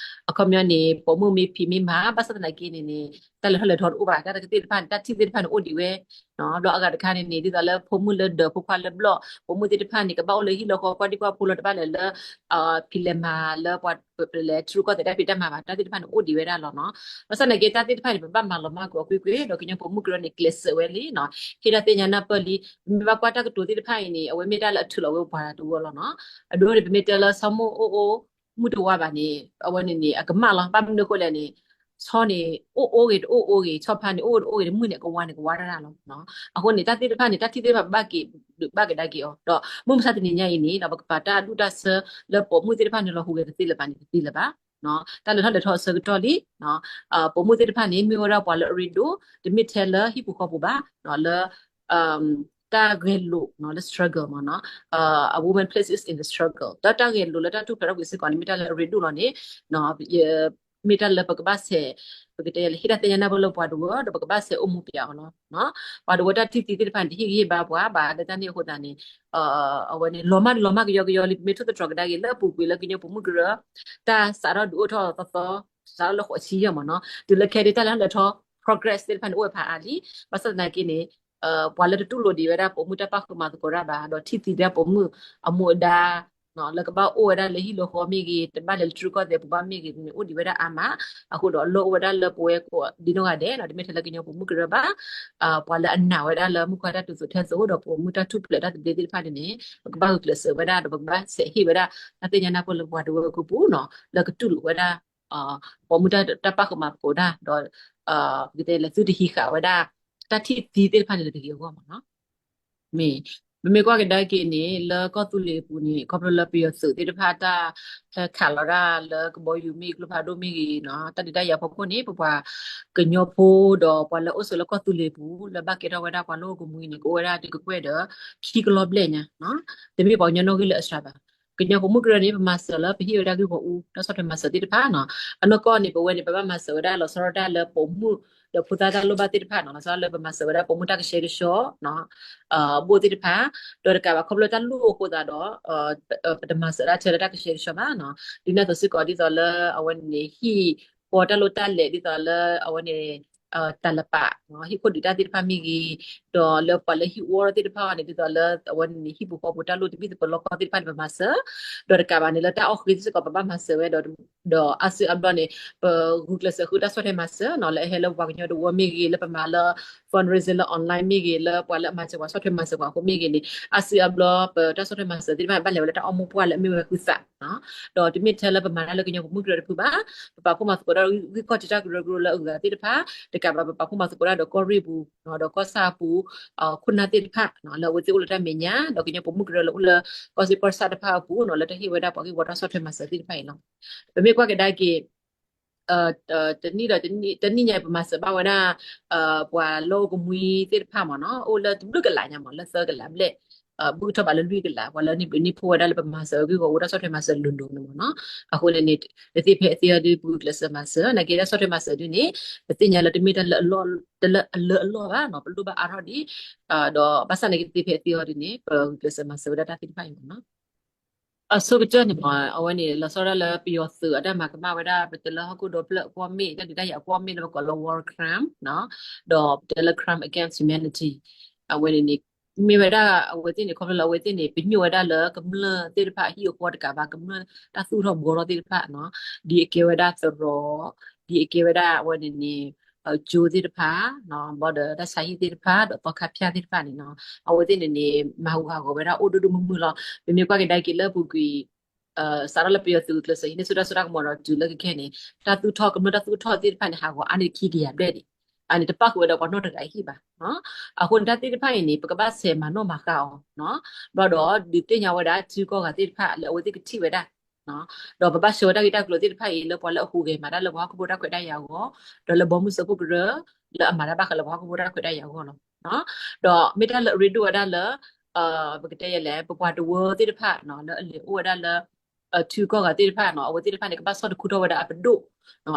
အခီပညီန့ၣ် ပိာ်မုၣ်မ့ၢ်ဖံးမ့ၢ်မၤ ဘၣ်ဆၣ်သနာ်က့န့ၣ်န့ၣ် တၢ်လဲၤထီၣ်လဲၤထီတအိၣ်ဘၣ် တၢ်သ့ၣ်တဖၣ်န့ၣ် တၢ်ထံၣ်သ့ၣ်တဖၣ်န့ၣ်အိၣ်ဒံးဝဲ ဒီးအဂၤတခါန့ၣ်န့ၣ် ဒ်သိးလၢဖိမုၣ်လၢဒၢးဖိခွါလၢဘျီၣ် ပိာ်မုၣ်သ့ၣ်တဖၣ်န့ၣ် ကဘၣ်အိၣ်လၢဟံၣ်လၢဃီ ကွၢ်ဒံကွၢ်ဖိလီၤ တဘၣ်လဲၤလၢ ဖံးလဲၤမၤလၢပှၤလဲၤထံရူၢ်ကီၢ်သဲးတၢ်ဖံးတၢ်မၤဘၣ် တၢ်သ့ၣ်တဖၣ်န့ၣ်အိၣ်ဒံးဝဲဒၣ်လီၤနီၤ. ဘၣ်ဆၣ်သနာ်က့ တၢ်သ့ၣ်တဖၣ်န့ၣ် ပဘၣ်မၤလီၤမၢ်ကွံာ်အီၤကွ့ၢ်ကွ့ၢ် ဒီးကညီပိာ်မုၣ်ကရၢန့ၣ် ကျဲးစၢးဝဲလံနီၤ ဟ့ၣ်တၢ်သ့ၣ်ညါနၢ်ပၢၢ်လံ. ပမ့ၢ်ဘၣ်ကွၢ်တၢ်ကတိၤသ့ၣ်တဖၣ်အံၤန့ၣ် အဝဲမ့ၢ်တၢ်လၢအထုးလီၤဝဲပှၤတဝၢလီၤနီၤ. အဒိန့ၣ် ပမ့ၢ်တဲလၢဆီမိၢ်အိၣ်အိၣ် မုၢ်တဝါဘၣ်န့ၣ် အဝဲန့ၣ်န့ၣ် အကမၣ်လီၤ. ဘၣ်မနုၤအဃိလဲၣ်န့ၣ် ဆီန့ၣ် အိၣ်အိၣ်ဂ့ၤတအိၣ်အိၣ်ဂ့ၤ ဆီဖါန့ၣ် အိၣ်အိၣ်တအိၣ်ဂ့ၤ မုၢ်န့ၣ် အကဝါန့ၣ် ကဝါတၢ်လီၤ. အဃိန့ၣ် တၢ်သ့ၣ်တဖၣ်န့ၣ် တၢ်ထံၣ်သ့ၣ်တဖၣ်ဘၣ်က့ၤ ဘၣ်ကဒါက့ၤအီၤ ဒီးမုၢ်မဆါတနံၤညါအံၤန့ၣ် ပကပာ်တၢ်ဒူၣ်တၢ်ဆၢလၢပိာ်မုၣ်သ့ၣ်တဖၣ်န့ၣ်လီၤဟူးဂဲၤကသ့လၢၤဘၣ်န့ၣ် တသ့လၢၤဘၣ်. တၢ်လဲၤထီၣ်လဲၤထီအဆၢကတီၢ်လံ ပိာ်မုၣ်သ့ၣ်တဖၣ်န့ၣ် မ့ၢ်ဝဲဒၣ်ပှၤလၢအရ့ဒိၣ် တမ့ၢ်ထဲလၢဟံၣ်ပူၤဃီပူၤဘၣ် လၢ တၢ်ဂဲၤလိာ်လၢ struggle မ့ၢ်နီၤ a woman places in the struggle တၢ်တၢ်ဂဲၤလိာ်လၢတၢ်ထူၣ်ဖျဲးထီၣ်ကွံာ်စ့ၢ်ကီးန့ၣ် မ့ၢ်တၢ်လၢအရ့ဒိၣ်လီၤန့ၣ် ယ မ့ၢ်တၢ်လၢပကဘၣ်ဆဲး ပကတဲလၢဟ့ၣ်တၢ်သ့ၣ်ညါနၢ်ပၢၢ်လၢပှၤတဝၢဒီး ပကဘၣ်ဆဲးအိၣ်မူပျဲအီၤလီၤ. ပှၤတဝၢတၢ်ထံၣ်သံသ့ၣ်တဖၣ်န့ၣ် တဟ့ၣ်ဂံၢ်ဟ့ၣ်ဘါပှၤဘၣ် လၢတၢ်န့ၣ်အဃိသတးန့ၣ် အဝဲန့ၣ်လီၤမၢ်လီၤမၢ်ကယီကယီလံ ပမ့ၢ်ထိၣ်သတြီၤကဒါက့ၤလၢအပူၤကွံာ်လၢကညီပိာ်မုၢ်ကရၢ တၢ်စးထီၣ်ဒုးအိၣ်ထီၣ်သီသီ စးထီၣ်လၢဃိးဆံယဲၢ်မ့ၢ်နီၤ တုၤလၢခဲဒ်တၢ်လဲၤထီၣ်လဲၤထီ progress သ့ၣ်တဖၣ်န့ၣ် အိၣ်ဝဲဖးအါလံ. ဘၣ်ဆၣ်သနာ်က့န့ၣ် ပှၤလၢတတူၢ်လိာ်ဒံးဝဲဒၣ်ပိာ်မုၣ်တၢ်ပၣ်ဃုာ်မၤသကိးတၢ်ဘၣ် ဒီးထံၣ်သံတၢ်ပိာ်မုၣ်အမူအဒါ လၢကဘၣ်အိၣ်ဝဲဒၣ်လၢဟံၣ်လၢဃီမ့ၢ်ဂ့ၤ တဘၣ်လဲၤလၢတြူၢ်ကီၢ်သဲးပူၤဘၣ်မ့ၢ်ဂ့ၤန့ၣ် အိၣ်ဒံးဝဲဒၣ်အါမး. အဃိဒီးလၢအိၣ်ဝဲဒၣ်လၢပဝဲကိးဒ်နီၢ်ဂၤဒဲးနီၤ တမ့ၢ်ထဲလၢကညီပိာ်မုၣ်ကရၢဘၣ် ပှၤလၢအနာ်ဝဲဒၣ်လၢမုၣ်ခွါတၢ်တုၤသိးထဲသိးဒီးပိာ်မုၣ်တၢ်ထူၣ်ဖျဲးတၢ်သဘျ့သ့ၣ်တဖၣ်န့ၣ်န့ၣ် ပကဘၣ်ဂုာ်ကျဲးစၢးဝဲဒၣ် ဒီးပကဘၣ်ဆဲးဟ့ၣ်ဝဲဒၣ် တၢ်သ့ၣ်ညါနၢ်ပၢၢ်လၢပှၤတဝၢအကိာ်ပူၤနီၤ လၢကတူၢ်လိာ်ဝဲဒၣ် ပိာ်မုၣ်တၢ်ပၣ်ဃုာ်မၤသကိးတၢ် ဒီး ပကတဲလၢသုတဟံးဃာ်ဝဲဒၣ် တၢ်ထံၣ်သံသ့ၣ်တဖၣ်န့ၣ်လၢတဂ့ၤအဂီၢ်မ့ၢ်နီၤ မ့ၢ် ပမ့ၢ်ကွၢ်ကဒါက့ၤန့ၣ် လၢကီၢ်သူလ့ၤအပူၤန့ၣ် ခီဖျိလၢပယီၤသုးသ့ၣ်တဖၣ်တၢ်ဟဲခးလီၤတၢ်လၢကဘီယူၤမ့ၢ်ဂ့ၤ ကျိဖးဒိၣ်မ့ၢ်ဂ့ၤနီၤ တၢ်ဒုးတၢ်ယၤအဖီခိၣ်န့ၣ် ပပှၤကညီဖိဒီးပှၤလၢအိၣ်ဆိးလၢကီၢ်သူလ့ၤအပူၤ လၢဘၣ်ကဲထီၣ်ဝဲဒၣ်ပှၤလီၢ်အိၣ်ကမှံန့ၣ် ကအိၣ်ဝဲဒၣ်ဒ်ကကွဲၢ်ဒီး ခံကလီၤဘျဲၣ်ညါ တမ့ၢ်ပှၤကညီနီၣ်ဂံၢ်လၢအစှၤဘၣ်. ကညီပိာ်မုၣ်ကရၢန့ၣ် ပမၤစၢၤလၢပဟ့ၣ်ဝဲဒၣ်ဂ့ၢ်ဂီၢ်အူ တၢ်ဆီၣ်ထွဲမၤစၢၤသ့ၣ်တဖၣ်နီၤ အနီၢ်ကီၢ်န့ၣ် ပဝဲန့ၣ် ပဘၣ်မၤစၢၤဝဲဒၣ်လီၤဆီဒၣ်တၢ်လၢပိာ်မုၣ် ဒီးဖိသၣ်တၢ်လိၣ်ဘၣ်သ့ၣ်တဖၣ်နီၤ လီၤဆီဒၣ်လၢပမၤစၢၤဝဲဒၣ်ပိာ်မုၣ်တၢ်ကဆှဲကဆှီ ဘိၣ်သ့ၣ်တဖၣ် ဒီးတကးဘၣ်ခီဖျိတၢ်လိၣ်အဃိသတးဒီး ပတမၤစၢၤဒၣ်ထဲလၢတၢ်ကဆှဲကဆှီဘၣ်နီၤ ဒ်န့ၣ်အသိးစ့ၢ်ကီးဒ်သိးလၢအဝဲန့ၣ်န့ၣ် ဟံၣ်ဃီတၢ်လိၣ်တၢ်လဲၤဒ်သိးလၢအဝဲန့ၣ် တၢ်လၢပာ် ဟံၣ်ခိၣ်ဒုးတၢ်သ့ၣ်တဖၣ်မ့ၢ်ဂ့ၤ ဒီးလၢပှၤလၢဟံၣ်အီၣ်သ့ၣ်တဖၣ်အီၤန့ၣ် ဒ်သိးလၢအဝဲန့ၣ်န့ၣ် ဟံၣ်ပူၤဃီပူၤတၢ်လိၣ်တဘ့ၣ်သပၢၤလီၢ်ကီၢ်သ့ၣ်တဖၣ်န့ၣ် ပမၤစၢၤ ဒီးတကးဘၣ်န့ၣ်လၢတၢ်အီၣ်ဃ့သ့ၣ်စ့ၢ်ကီးပဘၣ်မၤစၢၤဝဲဒီး ဒီးအါစုအါဘျီန့ၣ် ပဂုာ်ကျဲးစၢးဃုတၢ်ဆီၣ်ထွဲမၤစၢၤနီၤ လၢအဟဲလၢပပှၤကညီတဝၢမ့ၢ်ဂ့ၤ လၢပမၤလၢ fundraising လၢ online မ့ၢ်ဂ့ၤ လၢပှၤလၢအမၤစၢၤပှၤဆီၣ်ထွဲမၤစၢၤပှၤအဃိမ့ၢ်ဂ့ၤန့ၣ် အါစုအါဘျီပတၢ်ဆီၣ်ထွဲမၤစၢၤသ့ၣ်တဖၣ်န့ၣ် ဘၣ်လဲၤဝဲလၢတၢ်အီၣ်မိၢ်ပှၢ်လၢအမ့ၢ်ဝဲဃုသး ဒီးတမ့ၢ်ထဲလၢပမၤတၢ်လၢကညီပိာ်မုၣ်ကရၢတဖုဘၣ် ပပာ်ဖှိၣ်မၤသကိးတၢ်ဂံၢ်ခီၣ်ထံးတၢ်ကရၢကရိလၢအဂၤသ့ၣ်တဖၣ် တကးဘၣ်ပပာ်ဖှိၣ်မၤသကိးတၢ်ဒီးကီၢ်ရ့ၣ်ပူၤ ဒီးကီၢ်ဆၣ်ပူၤ ခိၣ်နၢ်သ့ၣ်တဖၣ် လၢအဝဲသ့ၣ်အိၣ်လၢတၢ်မဲာ်ညါ ဒီးကညီပိာ်မုၣ်ကရၢလၢအိၣ်လၢကီၢ်စ့ၢ်ကီၢ်ဆၣ်တဖၣ်အပူၤနီၤ လၢတၢ်ဟ့ၣ်ဝဲဒၣ်ပှၤဂ့ၢ်ဝီတၢ်ဆီၣ်ထွဲမၤစၢၤသ့ၣ်တဖၣ်အံၤလီၤ. ပမ့ၢ်ကွၢ်ကဒါက့ၤ တနံၣ်ဒီးတနံၣ်ညါပမၤစၢၤဘၣ်ဝဲဒၣ် ပှၤလီၢ်အိၣ်ကမှံသ့ၣ်တဖၣ်မ့ၢ်နီၤ အိၣ်လၢတဘျုးကလးညါမ့ၢ် လၢသၢကလးဘျဲၣ် ဘုၣ်ထီၣ်ဘးလၢလွံၢ်ကလး ပှၤလၢနံၣ်ဘျုးနံၣ်ဖှိၣ်ဝဲဒၣ်လၢပမၤစၢၤဂ့ၢ်ဂီၢ်ဝီတၢ်ဆီၣ်ထွဲမၤစၢၤလိၤလိၤန့ၣ်မ့ၢ်နီၤ အဃိန့ၣ်န့ၣ် တသ့ဖဲအသ့အီၤဒ်ပဂုာ်ကျဲးစၢးမၤစၢၤ နာ်က့တၢ်ဆီၣ်ထွဲမၤစၢၤဒ်န့ၣ် ပသ့ၣ်ညါလၢတမ့ၢ်တၢ်လၢအလၢအလီၢ်ဘၣ်နီၤ ပလိၣ်ဘၣ်အါထီၣ်ဒံး ဒီးဘၣ်ဆၣ်နာ်က့တသ့ဖဲအသ့အီၤဒ်န့ၣ် ပဂုာ်ကျဲးစၢးမၤစၢၤဝဲဒၣ်တၢ်သ့ၣ်တဖၣ်အံၤမ့ၢ်နီၤ အဆိကတၢၢ်န့ၣ်မ့ၢ် အဝဲန့ၣ် လီၤဆီဒၣ်လၢပယီၤသုးအတၢ်မၤကမၣ်ဝဲဒၣ် ပတဲလၢဟီၣ်ခိၣ်ဒီဖျၢၣ်အကွီၢ်မ့ၣ် တၢ်ဒုးတၢ်ယၤအကွီၢ်မ့ၣ်လၢပကိးလၢ war crime နီၤ ဒီးပတဲလၢ crime against humanity အဝဲန့ၣ်န့ၣ် မ့ၢ်ဝဲဒၣ်အဝဲသ့ၣ်န့ၣ် ခီဖျိလၢအဝဲသ့ၣ်န့ၣ် ပညိၣ်ဝဲဒၣ်လၢကမျၢၢ်သ့ၣ်တဖၣ် ဟံၣ်အဃီတကးဘၣ် ကမျၢၢ်တၢ်သူၣ်ထီၣ်ဘှီထီၣ်သ့ၣ်တဖၣ်နီၤ ဒ်အကဲဝဲဒၣ်သရိာ် ဒ်အကဲဝဲဒၣ်အဝဲန့ၣ်န့ၣ် ကၠိသ့ၣ်တဖၣ် ဘၣ်ဒီးတၢ်ဆါဟံၣ်သ့ၣ်တဖၣ် ဒီးသီခါဖၠၣ်သ့ၣ်တဖၣ်န့ၣ်နီၤ အဝဲသ့ၣ်န့ၣ်န့ၣ် မၤဟူးဟးဂီၤဝဲဒၣ်အိၣ်ဒိၣ်ဒိၣ်မုၢ်မုၢ်လီၤ. ပမ့ၢ်ကွၢ်ကဒါက့ၤလၢအပူၤကွံာ် စးထီၣ်လၢပယီၤသုးကျဲးစၢးဟံးန့ၢ်ဆူၣ်တၢ်စိတၢ်ကမီၤဒီးတုၤလၢခဲခဲန့ၣ် တၢ်သူၣ်ထီၣ်ကမျၢၢ်တၢ်သူၣ်ထီၣ်သ့ၣ်တဖၣ်န့ၣ် ဟးဂီၤအါန့ၢ်ခံကယၤဘျဲၣ်ဒံး အန့ၣ်တပၣ်ဃုာ်ဝဲဒီးပှၤနီၢ်တဂၤအဟံၣ်ဘၣ် အဃိန့ၣ်တၢ်သ့ၣ်တဖၣ်အံၤန့ၣ် ပကဘၣ်ဆဲးမၤနီၣ်မၤဃါအီၤ ဘၣ်ဒီးဒုးသ့ၣ်ညါဝဲဒၣ်ထံကီၢ်ဂၤသ့ၣ်တဖၣ်လၢအဝဲသ့ၣ်ကထံၣ်ဝဲဒၣ် ဒီးပဘၣ်ဆှၢဝဲတၢ်ဂ့ၢ်တၢ်ကျိၤသ့ၣ်တဖၣ်အံၤလၢပှၤလၢအဟူးဂဲၤမၤတၢ်လၢပှၤဟီၣ်ခိၣ်ဖိတၢ်ခွဲးတၢ်ယာ်အဂီၢ် ဒီးလၢဘီမုၢ်စၢဖှိၣ်ကရၢ လၢအမၤတၢ်ဘၣ်ဃးလၢပှၤဟီၣ်ခိၣ်ဖိတၢ်ခွဲးတၢ်ယာ်အဂီၢ်လီၤ. ဒီးမ့ၢ်တၢ်လၢအရ့ဒိၣ်ဝဲဒၣ်လၢ ပကတဲယဲလဲၣ် ပပှၤတဝၢသ့ၣ်တဖၣ်လၢအလဲၤအိၣ်ဝဲဒၣ်လၢ ထံကီၢ်ဂၤသ့ၣ်တဖၣ်နီၤ အဝဲသ့ၣ်တဖၣ်န့ၣ် ကဘၣ်ဆီၣ်တခူထီၣ်ဝဲဒၣ်အပဒိၣ်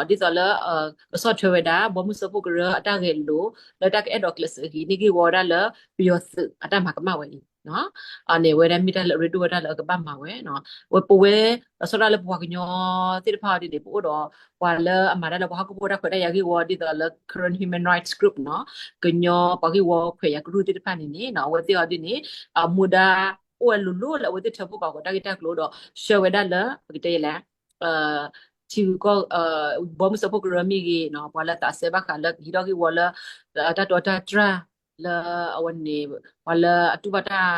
ဒ်သိးလၢ ကဆီၣ်ထွဲဝဲဒၣ် ဘီမုၢ်စၢဖှိၣ်ကရၢအတၢ်ဂဲၤလိာ် လၢတၢ်ကအဲၣ်ဒိးကျဲးစၢးအဂ့ၤန့ၢ်ဂ့ၢ်ဝီဝဲဒၣ်လၢ ပယီၤသုးအတၢ်မၤကမၣ်ဝဲအံၤ အန့ၣ်ဝဲဒၣ်မ့ၢ်တၢ်လၢအရ့ဒိၣ်ဝဲဒၣ်လၢအကဘၣ်မၤဝဲ ဝဲပဝဲ လီၤဆီဒၣ်လၢပပှၤကညီသ့ၣ်တဖၣ်အီၤဒ်န့ၣ် ပအိၣ်ဒီး ပှၤလၢအမၤတၢ်လၢပှၤဟီၣ်ခိၣ်ဖိတၢ်ခွဲးတၢ်ယာ်ဂ့ၢ်ဝီ ဒ်သိးလၢ Karen Human Rights Group နီၤ ကညီပှၤဂ့ၢ်ဝီခွဲးယာ်ကရူၢ်သ့ၣ်တဖၣ်န့ၣ်န့ၣ် အဝဲသ့ၣ်အီၤဒ်န့ၣ် အမူဒါ အိၣ်ဝဲလိၤလိၤလၢအဝဲသ့ၣ်ထၢဖှိၣ်ပာ်ဃုာ်တၢ်ဂ့ၢ်တၢ်ကျိၤဒီး ဆှၢဝဲဒၣ်လၢ ပကတဲယဲလဲၣ် ထံဂုၤကီၢ် ဘီမုၢ်စၢဖှိၣ်ကရၢမ့ၢ်ဂ့ၤနီၤ ပှၤလၢသးစဲဘၣ်ဃးလၢကဟံးထီၣ်ဂ့ၢ်ဝီလၢ တၢ်တိာ်တၢ်တြၢ် လၢအဝဲန့ၣ် ပှၤလၢအတူၢ်ဘၣ်တၢ်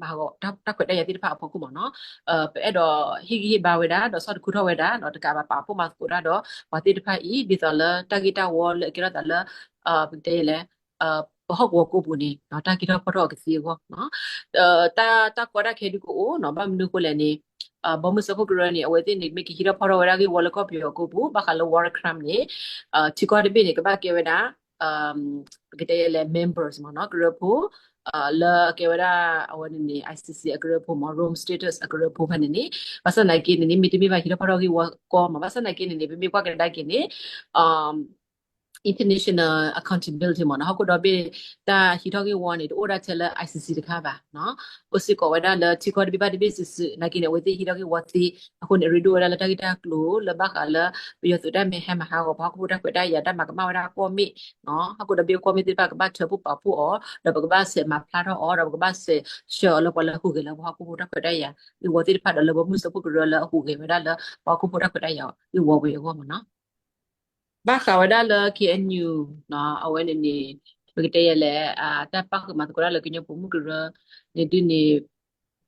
မၤဟးဂီၤ တၢ်ခွဲးတၢ်ယာ်သ့ၣ်တဖၣ်အဖီခိၣ်မ့ၢ်နီၤ ပအဲၣ်ဒိးဟ့ၣ်ဂံၢ်ဟ့ၣ်ဘါဝဲဒၣ် ဒီးဆီၣ်တခူထီၣ်ဝဲဒၣ် ဒီးတကးဘၣ်ပာ်ဖှိၣ်မၤသကိးတၢ်ဒီး ပှၤသ့ၣ်တဖၣ်အံၤ ဒ်သိးလၢတၢ်ဂ့ၢ်တၢ်ဝီလၢအကဲထီၣ်သးလၢ ပကတဲယဲလဲၣ် ပဟီၣ်ကဝီၤကိးပူၤန့ၣ် တၢ်ကဲထီၣ်ဖီထီၣ်အီၤကသ့အဂီၢ် တၢ်ကီတၢ်ခဲဒုးကအိၣ်နီၤ ဘၣ်မနုၤအဃိလဲၣ်န့ၣ် ဘီမုၢ်စၢဖှိၣ်ကရၢန့ၣ် အဝဲသ့ၣ်န့ၣ် မ့ၢ်ကဟံးထီၣ်ဖီထီၣ်ဝဲဒၣ်ဂ့ၢ်ဝီလၢကီၢ်ပယီၤကိးပူၤ ဘၣ်ဃးလၢ war crime န့ၣ် ထံကီၢ်တဘ့ၣ်န့ၣ် ကဘၣ်ကဲဝဲဒၣ် ပကတဲလဲၣ် members မ့ၢ်နီၤ ကရၢဖိ လၢအကဲဝဲဒၣ် အဝဲန့ၣ်န့ၣ် ICC အကရၢဖိမ့ၢ် Rome Statute အကရၢဖိဖဲန့ၣ်န့ၣ် ဘၣ်ဆၣ်သနာ်က့န့ၣ်န့ၣ် မ့တမ့ၢ်ဘၣ်ဟံးထီၣ်ဖီၣ်ထီၣ်ဂ့ၢ်ဝီကီမ့ၢ် ဘၣ်ဆၣ်သနာ်က့န့ၣ်န့ၣ် ပမ့ၢ်ကွၢ်ကဒါက့ၤန့ၣ် international accountability မ့ၢ်နီၤ ဟီၣ်ခိၣ်ဒီဘ့ၣ် တၢ်ဟံးထီၣ်ဂ့ၢ်ဝီန့ၣ် တအိၣ်ဒၣ်ထဲလၢ ICC တခါဘၣ် အိၣ်စ့ၢ်ကီးဝဲဒၣ်လၢထံကီၢ်တဘ့ၣ်ဘၣ်တဘ့ၣ်စုာ်စုာ် သနာ်က့န့ၣ် အဝဲသ့ၣ်ဟံးထီၣ်ဂ့ၢ်ဝီသ့ အဃိန့ၣ် အရ့ဒိၣ်ဝဲဒၣ်လၢတၢ်ဂ့ၢ်တၢ်ကျိၤလၢဘၣ်ဃးလၢ ပယီၤသုးတၢ်မ့ၢ်ဟဲမၤဟးဂီၤ ပှၤဟီၣ်ခိၣ်ဖိတၢ်ခွဲးတၢ်ယာ် တၢ်မၤကမၣ်ဝဲဒၣ်ကွီၢ်မ့ၣ် ဟီၣ်ခိၣ်ဒီဘ့ၣ်ကွီၢ်မ့ၣ်သ့ၣ်တဖၣ် ကဘၣ်ထၢဖှိၣ်ပာ်ဖှိၣ်အီၤ ဒီးပကဘၣ်ဆဲးမၤဖျါထီၣ်အီၤ ဒီးပကဘၣ်ဆဲးဆှၢအီၤလၢပှၤလၢအဟူးဂဲၤလၢပှၤဟီၣ်ခိၣ်ဖိတၢ်ခွဲးတၢ်ယာ် ဂ့ၢ်ဝီသ့ၣ်တဖၣ်ဒီးလၢပှၤမုၢ်စၢဖှိၣ်ကရၢလၢအဟူးဂဲၤဝဲဒၣ်လၢ ပှၤဟီၣ်ခိၣ်ဖိတၢ်ခွဲးတၢ်ယာ်ဂ့ၢ်ဝီဝဲအဂီၢ်မ့ၢ်နီၤ ဘၣ်ဃးဝဲဒၣ်လၢ KNU အဝဲန့ၣ်န့ၣ် ပကတဲယဲလဲၣ် တၢ်ပၣ်ဃုာ်မၤသကိးတၢ်လၢကညီပိာ်မုၣ်ကရၢန့ၣ်ဒုးန့ၣ်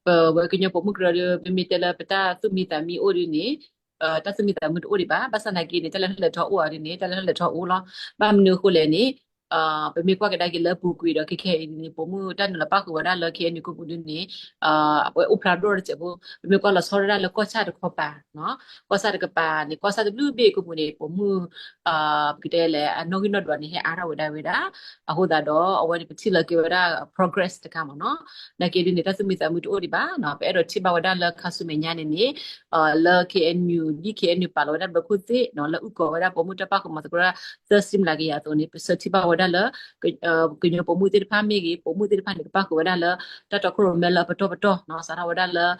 ပဝဲကညီပိာ်မုၣ်ကရၢဒီး ပမ့ၢ်တဲလၢပတၢ်သူၣ်မံသးမံအိၣ်ဒုးန့ၣ် တၢ်သူၣ်မံသးမံတအိၣ်ဒံးဘၣ် ဘၣ်ဆၣ်သနာ်က့န့ၣ် တၢ်လဲၤထီၣ်လဲၤထီအိၣ်အီၤဒုးန့ၣ် တၢ်လဲၤထီၣ်လဲၤထီအိၣ်လီၤ. ဘၣ်မနုၤအဃိလဲၣ်န့ၣ် ပမ့ၢ်ကွၢ်ကဒါက့ၤလၢအပူၤကွံာ်ဒီး ခဲခဲအံၤန့ၣ် ပိာ်မုၣ်တၢ်နုာ်လီၤပၣ်ဃုာ်ဝဲဒၣ်လၢ KNU ကပူၤဒုးန့ၣ် အဝဲအိၣ်ဖျါဒိၣ်တစဲးဖိ ပမ့ၢ်ကွၢ်လီၤဆီဒၣ်တၢ်လၢကီၢ်ဆၣ်တခီပၤ ကီၢ်ဆၣ်တကပၤန့ၣ် ကီၢ်ဆၣ်တဘျုးဘ့ၣ်ကပူၤန့ၣ် ပိာ်မုၣ် ပကတဲလဲၣ် အနီၣ်ဂံၢ်နီၣ်ဒွးန့ၣ် ဟဲအါထီၣ်ဝဲဒၣ်ဝဲဒၣ် အဃိသတးဒီး အဝဲန့ၣ် ပထံၣ်လၢကဲဝဲဒၣ် progress တခါမ့ၢ်နီၤ သနာ်က့ဒုးန့ၣ် တၢ်သူၣ်မံသးမံတအိၣ်ဒံးဘၣ် ပအဲၣ်ဒိးထံၣ်ဘၣ်ဝဲဒၣ်လၢခါဆူမဲာ်ညါန့ၣ်န့ၣ် လၢ KNU ဒ် KNU ပာ်လီၤဝဲဒၣ်ဘျၢခိၣ်သ့ၣ် လၢအုၣ်ကီၤဝဲဒၣ်ပိာ်မုၣ်တၢ်ပၣ်ဃုာ်မၤသကိးတၢ် သၢဆံမျးကယၤအသိးန့ၣ် ပဆၢထံၣ်ဘၣ်ဝဲဒၣ်လၢ ကညီပိာ်မုၣ်သ့ၣ်တဖၣ်မ့ၢ်ဂ့ၤ ပိာ်မုၣ်သ့ၣ်တဖၣ်န့ၣ် ကပၣ်ဃုာ်ဝဲဒၣ်လၢ တၢ်တီခိၣ်ရိၣ်မဲလၢအပတီၢ်ပတီၢ် စးထီၣ်ဝဲဒၣ်လၢ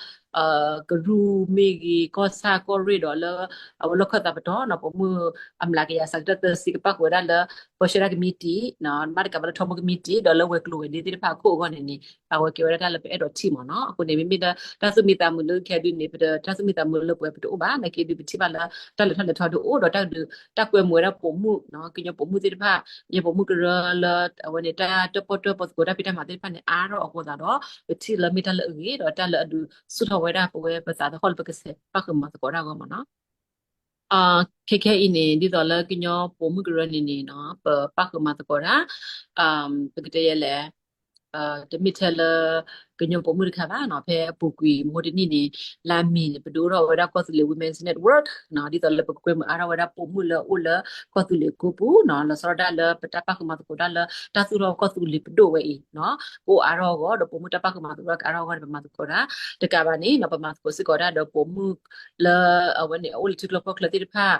ကရူၢ်မ့ၢ်ဂ့ၤ ကီၢ်ဆၣ်ကီၢ်ရ့ၣ်ဒီးလၢ အဝဲလီၢ်ခၢၣ်သးပတီၢ် ပိာ်မုၣ်အမျးကယၤစးကတၢၢ်သၢဆံ ကပၣ်ဃုာ်ဝဲဒၣ်လၢ ပၢဆှၢတၢ်ကမံးတံာ် မ့ၢ်တကးဘၣ်လၢထီဘိကမံးတံာ် ဒီးလၢဝဲၤကျိၤဝဲၤဒ့သ့ၣ်တဖၣ်အခိၣ်အဂီၢ်န့ၣ်န့ၣ် အဝဲကဲဝဲဒၣ်တၢ်လၢပအဲၣ်ဒိးထံၣ်မ့ၢ်နီၤ အဃိန့ၣ် မ့မ့ၢ်လၢတၢ်သူၣ်မံသးမုာ်လၢခဲဒုးန့ၣ် ပတၢ်သူၣ်မံသးမုာ်လၢပဝဲပတအိၣ်ဘၣ် သနာ်က့ဒုးပထံၣ်ဘၣ်လၢ တၢ်လဲၤထီၣ်လဲၤထီဒုးအိၣ်ဒီးတၢ်ဒုး တၢ်ကွဲမုာ်ဝဲဒၣ်ပိာ်မုၣ် ကညီပိာ်မုၣ်သ့ၣ်တဖၣ် ကညီပိာ်မုၣ်ကရၢလၢ အဝဲန့ၣ် တၢ်တၢၣ်ပီၣ်တၢၣ်ပီသကိးတၢ်ဖံးတၢ်မၤသ့ၣ်တဖၣ်န့ၣ် အါထီၣ်အဃိသတးဒီး ပထံၣ်လၢမ့ၢ်တၢ်လၢအဂ့ၤ ဒီးတၢ်လၢအဒုးဆူၣ်ထီၣ်ဝဲဒၣ်ပဝဲပသးသဟီၣ်လၢပကဆဲးပၣ်ဃုာ်မၤသကိးတၢ်အဂီၢ်မ့ၢ်နီၤ ခဲခဲအံၤန့ၣ် ဒ်သိးလၢကညီပိာ်မုၣ်ကရၢန့ၣ်န့ၣ် ပပၣ်ဃုာ်မၤသကိးတၢ် ပကတဲယဲလဲၣ် တမ့ၢ်ထဲလၢ ကညီပိာ်မုၣ်တခါဘၣ်နီၤ ဖဲအပူၤကွံာ်မဟိတနံၣ်န့ၣ် လါမ့ၤန့ၣ် ပဒုးအိၣ်ထီၣ်ဝဲဒၣ်ကီၢ်သူလ့ၤ Women's Network ဒ်သိးလၢပကကွဲမုာ်အါထီၣ်ဝဲဒၣ်ပိာ်မုၣ်လၢအအိၣ်လၢကီၢ်သူလ့ၤကိးပူၤနီၤ လီၤဆီဒၣ်တၢ်လၢပတၢ်ပၣ်ဃုာ်မၤသကိးတၢ်လၢ တၢ်သူၣ်ထီၣ်ကီၢ်သူလ့ၤပဒိၣ်ဝဲအံၤ ကအိၣ်အါထီၣ်အဂီၢ် ဒီးပိာ်မုၣ်တၢ်ပၣ်ဃုာ်မၤသကိးတၢ်ကအါထီၣ်အဂီၢ်န့ၣ် ပမၤသကိးတၢ် တကးဘၣ်န့ၣ် ပမၤသကိးစ့ၢ်ကီးဒၣ်ဒီးပိာ်မုၣ်လၢ အဝဲန့ၣ် အအိၣ်လၢထံချၢကီၢ်ချၢသ့ၣ်တဖၣ်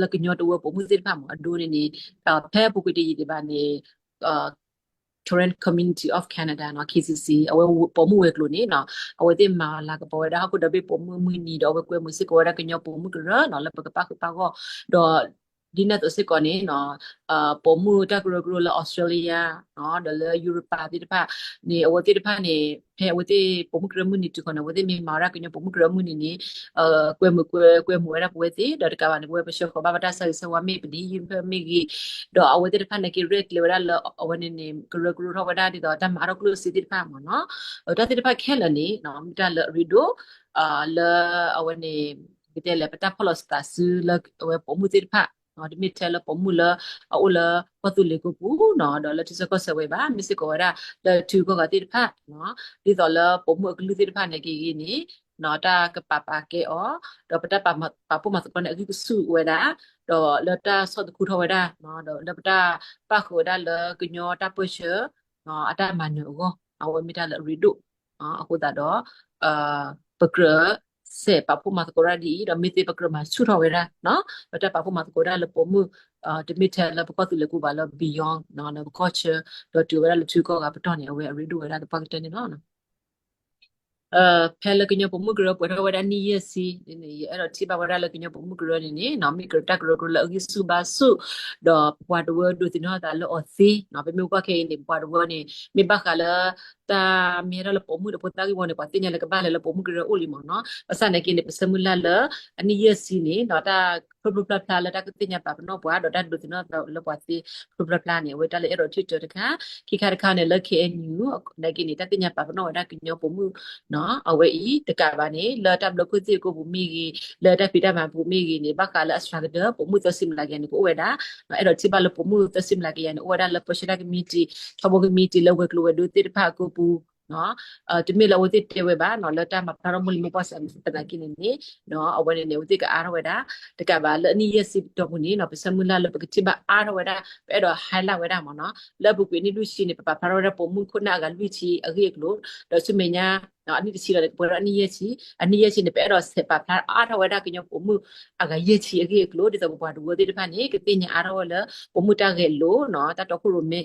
လၢကညီတဝၢပိာ်မုၣ်သ့ၣ်တဖၣ်မ့ၢ်အဒိန့ၣ်န့ၣ် ဖဲအပူၤကွံာ်တယံာ်ဒံးဘၣ်န့ၣ် Karen Community of Canada နီၤ K C C အဝဲပိာ်မုၣ်ဝဲၤကျိၤန့ၣ်နီၤ အဝဲသ့ၣ်မၤလၤကပီၤဝဲဒၣ်ဟီၣ်ခိၣ်ဒီဘ့ၣ်ပိာ်မုၣ်မုၢ်နံၤဒီးအဝဲကွဲမုာ်စ့ၢ်ကီးဝဲဒၣ်ကညီပိာ်မုၣ်ကရၢနီၤ လၢပကပၣ်ဃုာ်ပၣ်ဂီၢ် ဒီး ဒ်န့ၣ်အသိးစ့ၢ်ကီးန့ၣ် ပိာ်မုၣ်တၢ်ကရၢကရိလၢ Australia ဒီးလၢ Europe သ့ၣ်တဖၣ်န့ၣ် အဝဲသ့ၣ်တဖၣ်န့ၣ် ဖဲအဝဲသ့ၣ်ပိာ်မုၣ်ကရၢမုၢ်နံၤတုၤဃီန့ၣ် အဝဲသ့ၣ်မ့ၢ်မၤဝဲဒၣ်ကညီပိာ်မုၣ်ကရၢမုၢ်နံၤန့ၣ် ကွဲမုာ်ကွဲ ကွဲမုာ်ဝဲဒၣ်ပဝဲသ့ၣ် ဒီးတကးဘၣ်န့ၣ် ပဝဲပဆှၢဃီၤဘၣ်ပတၢ်ဆၢဂ့ၤဆၢဝါမ့ၢ် ပဒ်ဟံၣ်ဖၢမ့ၢ်ဂ့ၤ ဒီးအဝဲသ့ၣ်တဖၣ်န့ၣ်က့ ရဲၣ်ကျဲၤဝဲဒၣ်လၢ အဝဲန့ၣ်န့ၣ် ကရၢကရိထီၣ်ဝဲဒၣ်ဒ်သိးတၢ်မၤအါထီၣ်ကျိၣ်စ့သ့ၣ်တဖၣ်မ့ၢ်နီၤ တၢ်သ့ၣ်တဖၣ်ခဲလၢာ်န့ၣ် မ့ၢ်တၢ်လၢအရ့ဒိၣ် လၢအဝဲန့ၣ် ပကတဲလဲၣ် ပတၢ်ဖီၣ်လိာ်သးစုလၢအဝဲပိာ်မုၣ်သ့ၣ်တဖၣ် တမ့ၢ်ထဲလၢပိာ်မုၣ်လၢ အအိၣ်လၢကီၢ်သူလ့ၤကိးပူၤနီၤ ဒီးလၢထံဆၢကီၢ်ဆၢဝဲဘၣ် မ့ၢ်စ့ၢ်ကီးဝဲဒၣ် လၢထံဂုၤကီၢ်ဂၤသ့ၣ်တဖၣ် ဒ်သိးလၢပိာ်မုၣ်အကလုၢ်သ့ၣ်တဖၣ်န့ၣ်က့ဂ့ၤန့ၣ် တၢ်ကပာ်ပာ်ကဲအီၤ ဒီးပတၢ်ပာ်ဖှိၣ်မၤသကိးန့ၣ် အဂံၢ်ကဆူၣ်ဝဲဒၣ် ဒီးလၢတၢ်ဆီၣ်သခူထီၣ်ဝဲဒၣ် ဒီးလၢပတၢ်ပၣ်ဃုာ်ဝဲဒၣ်လၢကညီတၢ်ပၢၢ်ဆၢ အတၢ်မၤနၢၤအဂီၢ် အဝဲမ့ၢ်တၢ်လၢအရ့ဒိၣ် အဃိသတးဒီး ပကြၢးစဲးပာ်ဖှိၣ်မၤသကိးတၢ်ဒ်အံၤ ဒီးမ့ၢ်သ့ပကြၢးမၤဆူၣ်ထီၣ်ဝဲဒၣ် ပတၢ်ပာ်ဖှိၣ်မၤသကိးတၢ်လၢပိာ်မုၣ် တမ့ၢ်ထဲလၢပကီၢ်သူလ့ၤကိးပူၤဘၣ်လၢ beyond လၢပကီၢ်ဆၢ ဒီးတုၤဝဲဒၣ်လၢထံဂုၤကီၢ်ဂၤပတီၢ်န့ၣ် အဝဲအရ့ဒိၣ်ဝဲဒၣ်သပှၢ်ကတၢၢ်န့ၣ်လီၤ. ဖဲလၢကညီပိာ်မုၣ်ကရၢပှဲၤထီၣ်ဝဲဒၣ်နံၣ်ယဲၢ်ဆံန့ၣ် ယအဲၣ်ဒိးထံၣ်ဘၣ်ဝဲဒၣ်လၢကညီပိာ်မုၣ်ကရၢန့ၣ်န့ၣ် မ့ၢ်ကရၢတၢ်ကရၢကရိလၢအဂံၢ်ဆူၣ်ဘါဆူၣ် ဒီးပှၤတဝၢဒိးသန့ၤထီၣ်သးလၢအီၤသ့ ပမ့ၢ်ကွၢ်ခဲအံၤန့ၣ် ပှၤတဝၢန့ၣ် မ့ၢ်ဘၣ်ဃးလၢ တၢ်မ့ၢ်ဟဲထီၣ်လၢပိာ်မုၣ်ဒီးဖိသၣ်ဂ့ၢ်ဝီန့ၣ် ပှၤသ့ၣ်ညါလၢကဘၣ်လဲၤလၢပိာ်မုၣ်ကရၢအိၣ်လံမ့ၢ်နီၤ ဘၣ်ဆၣ်သနာ်က့န့ၣ် ပဆၢမုၢ်လၢ်လၢ အနံၣ်ယဲၢ်ဆံန့ၣ် တၢ်ဖျိဖျိဖျါဖျါလၢတၢ်ကသ့ၣ်ညါပာ်ပနီၣ်ပှၤ ဒီးတၢ်ဒိးသန့ၤလၢပှၤသ့ဖျိဖျါဖျါန့ၣ် အဝဲတၢ်လၢအဲၣ်ဒိးထံၣ်တၢတခါ ခံခါတခါန့ၣ်လၢ K N U သနာ်က့န့ၣ် တၢ်သ့ၣ်ညါပာ်ပနီၣ်ဝဲဒၣ်ကညီပိာ်မုၣ် အဝဲအံၤ တကးဘၣ်န့ၣ် လၢတၢ်ဘျၢခိၣ်သ့ၣ်ကိးပူၤမ့ၢ်ဂ့ၤ လၢတၢ်ဖံးတၢ်မၤပူၤမ့ၢ်ဂ့ၤန့ၣ် ဘၣ်ဃးလၢအစှၤကတၢၢ် ပိာ်မုၣ်သၢဆံမျးကယၤန့ၣ် ကအိၣ်ဝဲဒၣ် အဲၣ်ဒိးထံၣ်ဘၣ်လၢပိာ်မုၣ်သၢဆံမျးကယၤန့ၣ် အိၣ်ဝဲဒၣ်လၢပၢဆှၢတၢ်ကမံးတံာ် ထီဘိကမံးတံာ်လၢဝဲၤကျိၤဝဲၤဒ့သ့ၣ်တဖၣ်အကိးပူၤ တမ့ၢ်လၢအဝဲသ့ၣ်တဲဝဲဘၣ်နီၤ လၢတၢ်မၤဖျါထီၣ်မိၢ်လံၤမိၢ်ပှၢ်စဲးသနာ်က့န့ၣ်န့ၣ် အဝဲန့ၣ်န့ၣ် အဝဲသ့ၣ်ကအါထီၣ်ဝဲဒၣ် တကးဘၣ်လၢအနံၣ်ယဲၢ်ဆံတီၢ်ပူၤန့ၣ်နီၤ ပဆၢမုၢ်လၢ်လၢပကထံၣ်ဘၣ်အါထီၣ်ဝဲဒၣ် ပအဲၣ်ဒိး highlight ဝဲဒၣ်မ့ၢ်နီၤ လၢအပူၤကွံာ်အနံၣ်လွံၢ်ဆံန့ၣ် ပပာ်ဖျါထီၣ်ဝဲဒၣ်ပိာ်မုၣ်ခိၣ်နၢ်အဂၤလွံၢ်ဆံအဂ့ၢ်အကျိၤ ဒီးဆူမဲာ်ညါ အနံၣ်တဆံလီၤန့ၣ် ကပှဲၤဒီးအနံၣ်ယဲၢ်ဆံ အနံၣ်ယဲၢ်ဆံန့ၣ် ပအဲၣ်ဒိးဆဲးပာ်ဖျါအါထီၣ်ဝဲဒၣ်ကညီပိာ်မုၣ်အဂၤယဲၢ်ဆံအဂ့ၢ်အကျိၤ ဒ်သိးပပှၤတဝၢသ့ၣ်တဖၣ်န့ၣ် ကသ့ၣ်ညါအါထီၣ်ဝဲလၢ ပိာ်မုၣ်တၢ်ဂဲၤလိာ်နီၤ တၢ်တီခိၣ်ရိၣ်မဲ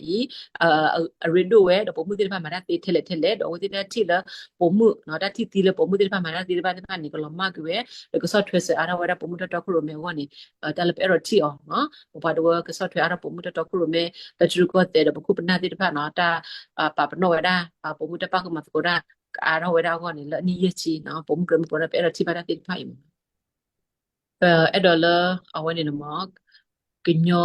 အံၤ အရ့ဒိၣ်ဝဲ ဒီးပိာ်မုၣ်သ့ၣ်တဖၣ်မၤတၢ်သ့ထဲလဲၣ်ထဲလဲၣ် ဒီးအဝဲသ့ၣ်တၢ်ထံၣ်လၢ ပိာ်မုၣ်နီၤ တၢ်ထံၣ်သံလၢပိာ်မုၣ်သ့ၣ်တဖၣ်မၤတၢ်သ့တဖၣ်သ့ၣ်တဖၣ်န့ၣ် ကလီၤမၢ်ကွံာ်ဝဲ ဒီးကဆီၣ်ထွဲစၢၤအါထီၣ်ဝဲဒၣ်ပိာ်မုၣ်တၢ်တီခိၣ်ရိၣ်မဲအဂီၢ်န့ၣ် တၢ်လၢပအဲၣ်ဒိးထံၣ်အီၤနီၤ ပပှၤတဝၢကဆီၣ်ထွဲအါထီၣ်ပိာ်မုၣ်တၢ်တီခိၣ်ရိၣ်မဲ လၢထံရူၢ်ကီၢ်သဲးဒီးပခိၣ်ပနၢ်သ့ၣ်တဖၣ်နီၤ တၢ်ပာ်ပနီၣ်ဝဲဒၣ် ပိာ်မုၣ်တၢ်ပာ်ဃုာ်မၤသကိးတၢ် ကအါထီၣ်ဝဲဒၣ်အဂီၢ်န့ၣ် လၢအနံၣ်ယဲၢ်ဆံနီၤ ပိာ်မုၣ်ကြၢးမုၢ်ပှၤဒီး ပအဲၣ်ဒိးထံၣ်ဘၣ်တၢ်သ့တဖၣ်အံၤမ့ၢ်နီၤ ပအဲၣ်ဒိးလၢ အဝဲန့ၣ်န့ၣ်မ့ၢ် ကညီ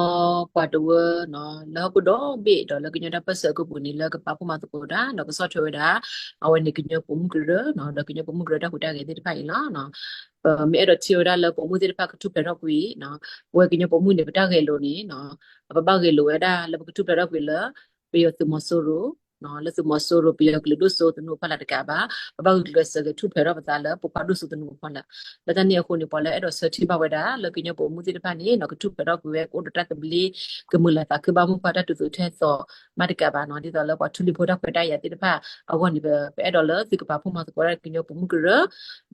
ပှၤတဝၢနီၤ လၢဟီၣ်ခိၣ်ဒီဘ့ၣ်ဒီးလၢကညီတၢ်ပၢၢ်ဆၢအကပူၤန့ၣ် လၢကပာ်ဖှိၣ်မၤသကိးတၢ် ဒီးကဆီၣ်ထွဲဝဲဒၣ် အဝဲန့ၣ်ကညီပိာ်မုၣ်ကရၢနီၤ ဒီးကညီပိာ်မုၣ်ကရၢတၢ်ဟူးတၢ်ဂဲၤသ့ၣ်တဖၣ်အံၤလီၤ. ပမ့ၢ်အဲၣ်ဒိးထံၣ်ဝဲဒၣ်လၢပိာ်မုၣ်သ့ၣ်တဖၣ်ကထူၣ်ဖျဲးထီၣ်ကွံာ်နီၤ ပဝဲကညီပိာ်မုၣ်န့ၣ် ပတၢ်ဂဲၤလိာ်န့ၣ်နီၤ ပဘၣ်ဂဲၤလိာ်ဝဲဒၣ်လၢပကထူၣ်ဖျဲးထီၣ်ကွံာ်လၢ ပယီၤသုးမီၤစိရိၤ လၢသုးမီၤစိရိၤ ပယီၤကလုာ်ဒိၣ်စိသနူအဖီလာ်တကးဘၣ် ပဘၣ်ဂုာ်ကျဲးစၢးဂဲၤထူၣ်ဖျဲးထီၣ်ပသးလၢပိာ်ခွါဒိၣ်စိသနူအဖီလာ် လၢတၢ်န့ၣ်အဃိန့ၣ် ပှၤလၢအဲၣ်ဒိးဆၢထံၣ်ဘၣ်ဝဲဒၣ် လၢကညီပိာ်မုၣ်သ့ၣ်တဖၣ်န့ၣ်နီၤ ကထူၣ်ဖျဲးထီၣ်ကွံာ်ဝဲ ကအိၣ်ဒီးတၢ်သဘျ့ ကမုာ်လၤသးခုဘၣ်မုၢ်ပှၢ်တၢ်တုၤသိးထဲသိးမးတကးဘၣ်နီၤ ဒ်သိးလၢပှၤထူလံၤဖိတၢ်ခွဲးတၢ်ယာ်သ့ၣ်တဖၣ်အဂီၢ်န့ၣ် ပအဲၣ်ဒိးလၢသုကပာ်ဖှိၣ်မၤသကိးဝဲဒၣ်ကညီပိာ်မုၣ်ကရၢ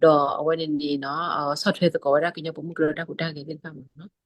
ဒီးအဝဲန့ၣ်န့ၣ်နီၤ ဆီၣ်ထွဲသကိးဝဲဒၣ်ကညီပိာ်မုၣ်ကရၢတၢ်ဟူးတၢ်ဂဲၤသ့ၣ်တဖၣ်မ့ၢ်နီၤ